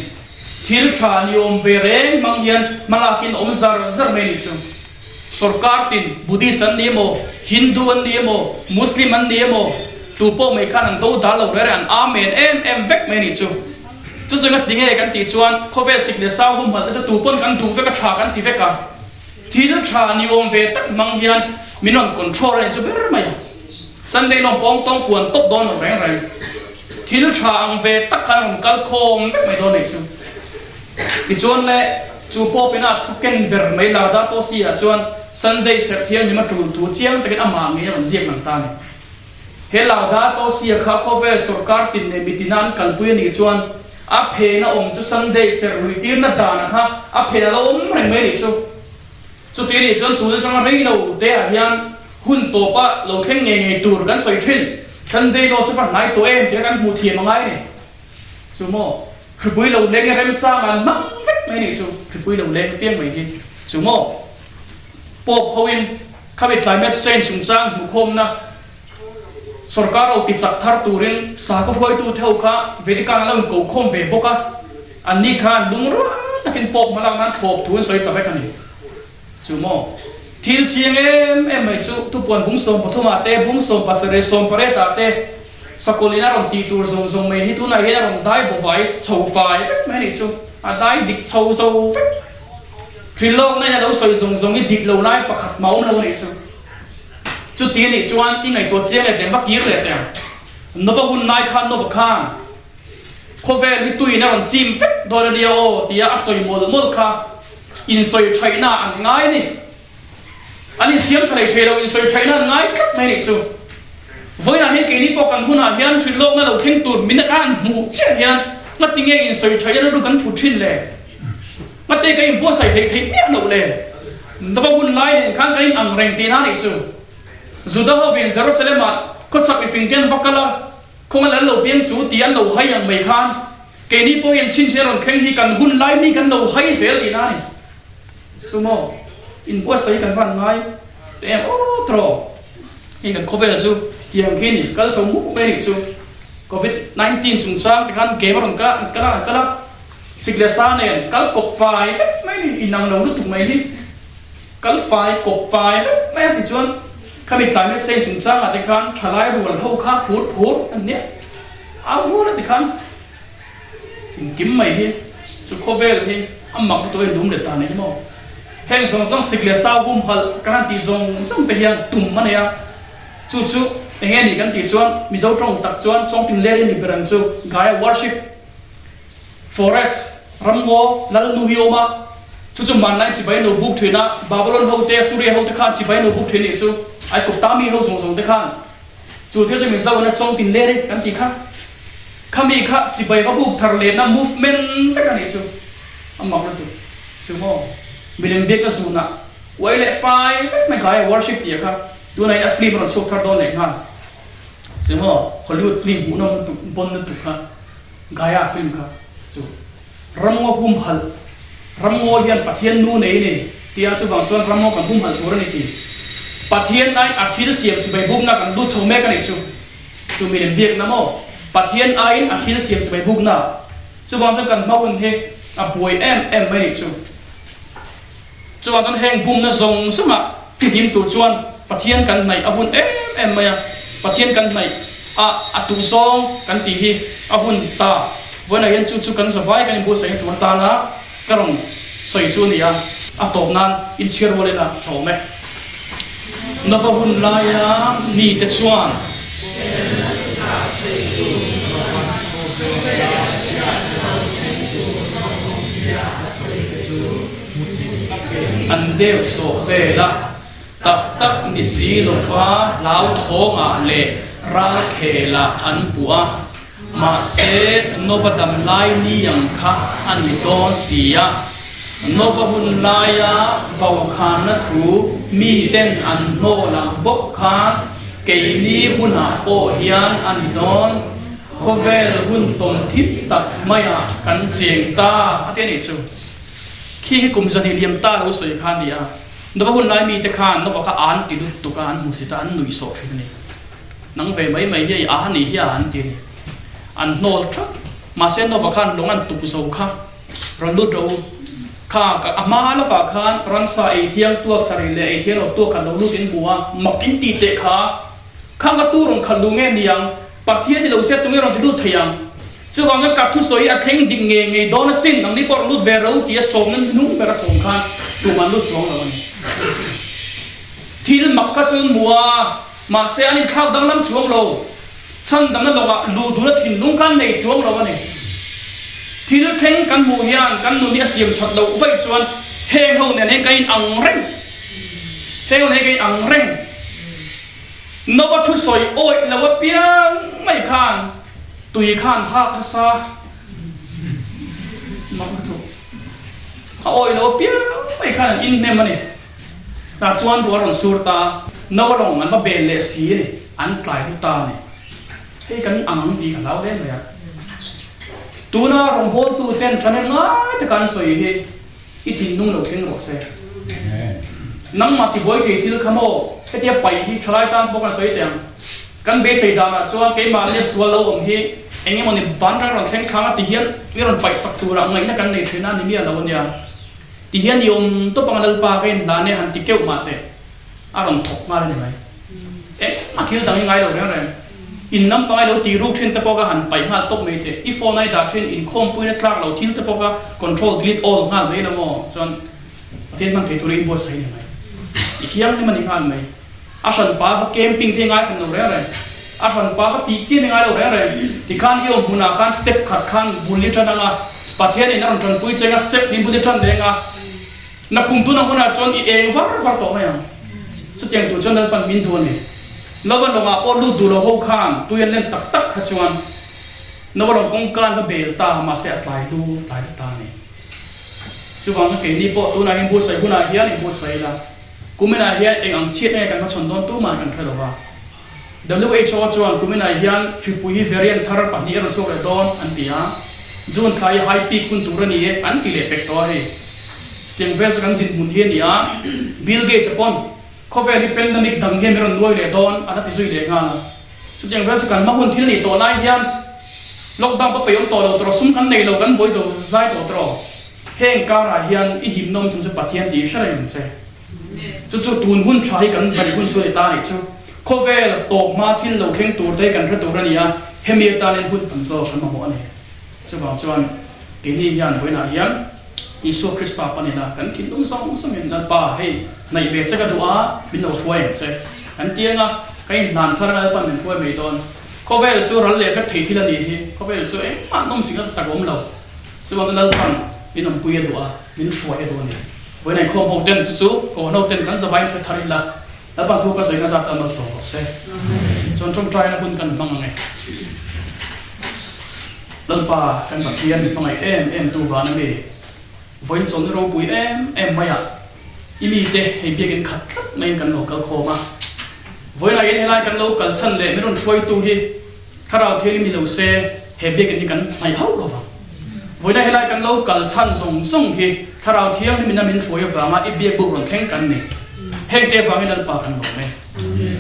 Thil tha ni awm ve reng hmang hian hmalakin awm zar zar mai anih chu. Sorkar tin Buddhist an ni emaw, Hindu an ni emaw, Muslim an ni emaw, tu pawh mai khan an do dal lo rere an amen em em vek mai a nih chu. Chu chu enga tinge kan tih chuan khawvel sik leh sang humhalh te chu tu pawn kan duh vek a tha kan ti vek a. Thil tha ni awm ve tak hmang hian min rawn control a nih chu ber mai a. Sunday lawm pawng tawng puan tawp dawn lo reng reng. Thil tha ang ve tak khan a rawn kal khawm vek mai dawn a nih chu. Tichuan le, chu Pope-ina thu ken ber mai Laudato Si-ah chuan Sunday serh thianghlim a tul thu chiang takin amah ngei a rawn ziak lang ta a ni. He Laudato Si-a kha khawvel sawrkar tin leh mitina an kalpui a nih chuan a phena awm chu Sunday serh luihtirna dana kha a phen a lo awm reng mai a nih chu. Chuti nih chuan tun atanga rei lo te ah hian hun tawpa lo thleng ngei ngei tur kan sawi thin. Sunday law chu va hnai tawh em tia kan hmuh thiam a ngai a ni. Chu maw? Hripui lo leng i remchang an hmang vek mai nih chu, hripui lo leng piang mai hi chu maw? Pope hoin khami climate change chungchang hmuhkhawmna sorkar ho tichak thar turin sakhaw hruaitu te ho kha Vatican a lo inkokhawm ve bawk a, anni khan lungrual takin Pope hmalak nan thlawp thu an sawi ta vek a ni. Chu maw? Thil chiang em em mai chu thupuan bung 13 ah te, bung 17 18 ah te Sakawlin a rawn tih tur zawng zawng mai hi tunah hian a rawn dai bo vai chho fai vek mai a nih chu. A dai dik chho zo vek. Hrilhlawkna in a lo sawi zawng zawng hi dik lo lai pakhat mah awm lo a nih chu. Chuti a nih chuan i ngaihtuah chiang leh teng va kir leh teng. Nova hun lai khan Nova khan khawvel hi tuiin a rawn chim vek dawn a nia aw tia a sawi mawlh mawlh kha insawi thaihna an ngai a ni. An insiam tha leh thei lo, insawi thaihna an ngai tlat mai a nih chu. Vawiinah hian keini pawh kan hunah hian hrilhlawkna lo thleng tur min a an hmuh chiah hian ngatinge insawi thaihna rilru kan phu thin le? Ngate kan inbuatsaih theih theih miah loh le? Nova hun lai nen khan kan inang reng tihna a nih chu. Juda hovin Jerusalem-ah khawchhak mifing te an va kal a, khawngaih an lo piang chu tih an lo hai ang mai khan keini pawh hian chhinchhin a rawn thleng hi kan hun lai mi kan lo hai zel tihna a ni. Chu maw? Inbuatsaih kan van ngai teh em aw tawh. Hei kan khawvel chu tiang khi ni kal chho mup mai a nih chu. Covid 19 chungchang te khan game a rawn kal a, an kal a, an kal a. Sik leh sa nen kal kawp fai vek mai a ni, inang lo lutuk mai hi. Kal fai kawp fai vek mai a tichuan khami climate change chungchangah te khan thalai rual ho kha phur phur an nia. Au rual a tikhan. Engkim mai hi chu khawvel hi a mak lutuk a in lum leh ta nei maw? Heng zawng zawng sik leh sau humhalh kan han tih zawng zawng te hian tum a nei a, chu chu eng nge ni kan tih chuan Mizo tawng tak chuan Chawngtin Leri ni ber ang chu Gaia worship forest ramngaw Lalnu hi awm a, chu chu hmanlai chibai an lo buk thin a, Babylon ho te Assuria ho te khan chibai an lo buk thin nih chu Aikupta mi ho zawng zawng te khan chu thil chu Mizo in a Chawngtin Leri kan tih kha. Khami kha chibai va buk thar lehna movement vek a nih chu a mak lutuk chu maw? Milem biakna zunah uai leh fai vek mai Gaia worship tih kha tunah hian a film a rawn chhuak thar dawn leh nghal chu maw? Hollywood film hmuhnawm lutuk bon lutuk kha Gaia film kha chu ramngaw humhalh ramngaw hian Pathian nu nei a ni tia chuvang chuan ramngaw kan humhalh tur a ni tih Pathian aiin a thil siam chibai bukna kan lut chho mek a nih chu. Chu milem biakna maw? Pathian aiin a thil siam chibai bukna. Chuvang chuan kan hma hun hi a buai em em mai nih chu. Chuvang chuan heng bumna zawng zawngah fihlim tur chuan Pathian kan hnaih a hun em em mai a. Pathian kan hnaih a a tuh zawng kan tih hi a hun ta. Vawiinah hian chu chu kan zavai kan inbuatsaihna tur atana ka rawn sawi chu a ni a. A tawp nan inchhiar rual ila tha awm e. Nova hun laia mite chuan. An deuh sawh vel a, tak tak ni si lova hlauthawngah leh ralkhelah an puh a, Mahse, Nova dam lai ni ang kha a ni dawn si a. Nova hun laia vaukhana thu miten an hnawl ang bawk khan keini hunah pawh hian a ni dawn. Khawvel hun tawn thim tak maiah kan cheng ta a ti a nih chu. Khi hi kum zahnih liam ta lo sawi kha a ni a. Nova hun lai mite khan Nova kha an ti lutuk a, an hmusit a, an nuihsawh thin a ni. Nang ve mai mai hi a i nih hi a an ti a ni. An hnawl thak. Mahse Nova khan lawng an tuk zo kha rawn lut rawh u. Kha a hma lawkah khan ransa ei thiang tuak sarih leh ei thiang lo tuak khat lo lut in hmu a, mak in tih teh kha. Khang ka tu rawn khalh luh nge niang? Pathian ni lo se tunge rawn ti lut thei ang? Chuvangin ka thusawi a thleng dik ngei ngei dawn asin, nangni pawh rawn lut ve ro tih a sawmna hnung ber a sawm khan tumah an lut chuang lo a ni. Thil mak kha chu an hmu a, mahse an inthlak danglam chuang lo. Chhandamna lawngah luh duhna thinlung khan nei chuang lo a ni. Thil thleng kan hmuh hian kan nun hi a siam that loh vaih chuan heng ho nen hian kan in ang reng. Heng ho nen hian kan in ang reng. Nova thusawi awih lo apiang mai khan tui khan hak nasa mak lutuk. A awih lo apiang mai khan an inhnem a ni. Tah chuan ruah rawn sur ta a, Nova lawng an va bel leh si a ni, an tlai ru ta a ni. Hei kan ang ang tih ka hlau hle mai a. Tuna rawngbawltu ten channel ngai taka an sawi hi I thinlung lo thleng rawh se. Nangmah tibuai thei thil kha maw? Hetia paih hi thalai tan pawh kan sawi teh ang. Kan beisei danah chuan keimahnia sual lo awm hi eng emaw ni vanram rawn thleng thlang a ti hian i rawn paih sak turah ngaihna kan nei thin a ni miah lo a nia. Ti hian i awm tawp ang a Lalpa ka inhlan e han ti keuh mah teh. A rawn thawk nghal a ni mai. Engmah thil dang hi ngai lo reng reng. In lampang i lo tih ruk thin te pawh ka han paih nghal tawp mai teh. I phone a i dah thin inkhawmpuina tlak lo thil te pawh ka control delete all nghal mai lo maw? Chuan Pathian hman thei turin buatsaih a ni mai. I thianghlim a ni nghal mai. A hranpa va camping te hi ngai hran lo reng reng. A hranpa va tih chian hi ngai lo reng reng. Tikhan i awm hmunah khan step khat khan bul i tan ang a, Pathianin a rawn tanpui che anga step hi bul i tan reng a. Na kum tuna hunah chuan i eng var var tawh mai ang. Chutiang tur chuan Lalpan min duh a ni. Nova lawngah pawh lut duh lo ho khan tui an lem tak tak kha chuan Nova lawng kawngka an va bel ta, mahse a tlai lu tlai ta ta a ni. Chuvang chuan keini pawh tunah hian buatsaih hunah hian in buatsaih ila, kuminah hian eng ang chhiat nge kan hmachhawn dawn tumah kan hre lo va. WHO chuan kuminah hian hripui hi variant thar pahnih a rawn chhuak leh dawn an ti a, June thla hi high peak hun tur a ni e an ti leh pek tawh a hei. Chutiang vel chu kan dinhmun hi a ni a, Bill Gates a pawn khawvel hi pandemic dang hian min rawn nuai leh dawn a la ti zui leh nghal a. Chutiang vel chu kan hma hun thil nih tawh lai hian lockdown pawh peih awm tawh lo tawh sum kan nei lo kan buai zo zai tawh tawh. Heng karah hian i himnawm chung chu Pathian tih hre reng ang che. Chu chu tun hun tha hi kan ban hun chu a ni ta a nih chu. Khawvel tawp hma thil lo thleng tur te hi kan hre tur a ni a, hemi atanin hun tam zawk kan mamawh a ni. Chuvang chuan keini hian vawiinah hian Isua Krista panina kan thinlung zawng zawngin Lalpa hei hnaih ve che ka duh a, min lo hruai ang che kan ti ang a, ka inhlan thar anga Lalpan min hruai mai dawn. Khawvel chu ral leh vek thei thil a nih hi, khawvel chu engmah nawmsihna tak a awm lo. Chuvang chuan Lalpan min awmpui a duh a, min hruai a duh a ni. Vawiin inkhawm ho ten chu chu kohhran ho ten kan zavai in hre thar ila, Lalpan thu ka sawi na zat tan malsawm rawh se. Chuan tawngtaina hun kan hmang ang e. Lalpa kan Pathian mi hmangaih em em tu van a mi, vawiin chawlhni ropui em em mai ah i mite hei biakin khat tlat maiin kan lo kal khawm a. Vawiinah hian helai kan lo kalchhan leh min rawn hruaitu hi Thlarau Thianghlim ni lo se he biakin hi kan hnaih hauh lo vang. Vawiina helai kan lo kal chhan zawng zawng hi Thlarau Thianghlim ina min hruai avanga i biak buk rawn thleng kan ni. Hengte avangin Lalpa kan lawm e.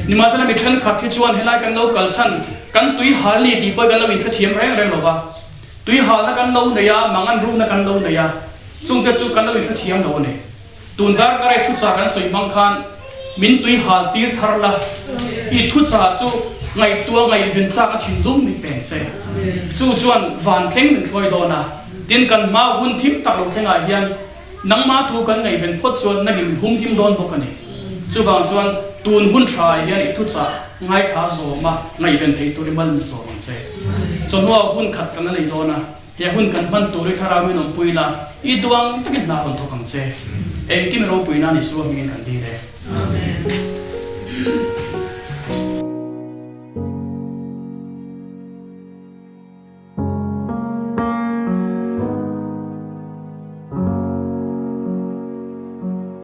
Nimahsela mi thenkhat hi chuan helai kan lo kal chhan kan tui hal ni tih pawh kan lo inhrethiam reng reng lo va. Tui halna kan lo nei a, mangan rukna kan lo nei a, chungte chu kan lo inhrethiam lo a ni. Tun darkar i thuchah kan sawi hmang khan min tui hal tir thar la, i thuchah chu ngaihtuah ngaihven chak a thinlung min peng che. Chu chuan van thleng min hruai dawn a, tin kan hma hun thim tak lo thlengah hian nangma thu kan ngaihven phawt chuan nangin hum him dawn bawk a ni. Chuvang chuan tun hun tha ah hian i thuchah ngaithla zawm a ngaihven thei tur i mal min sawm ang che. Chawhnuah hun khat kan la nei dawn a. He hun kan hman tur i thlarau min awmpui la, i duang takin hna rawn thawk ang che. Engkim ropui nan Isua hmingin kan dil e.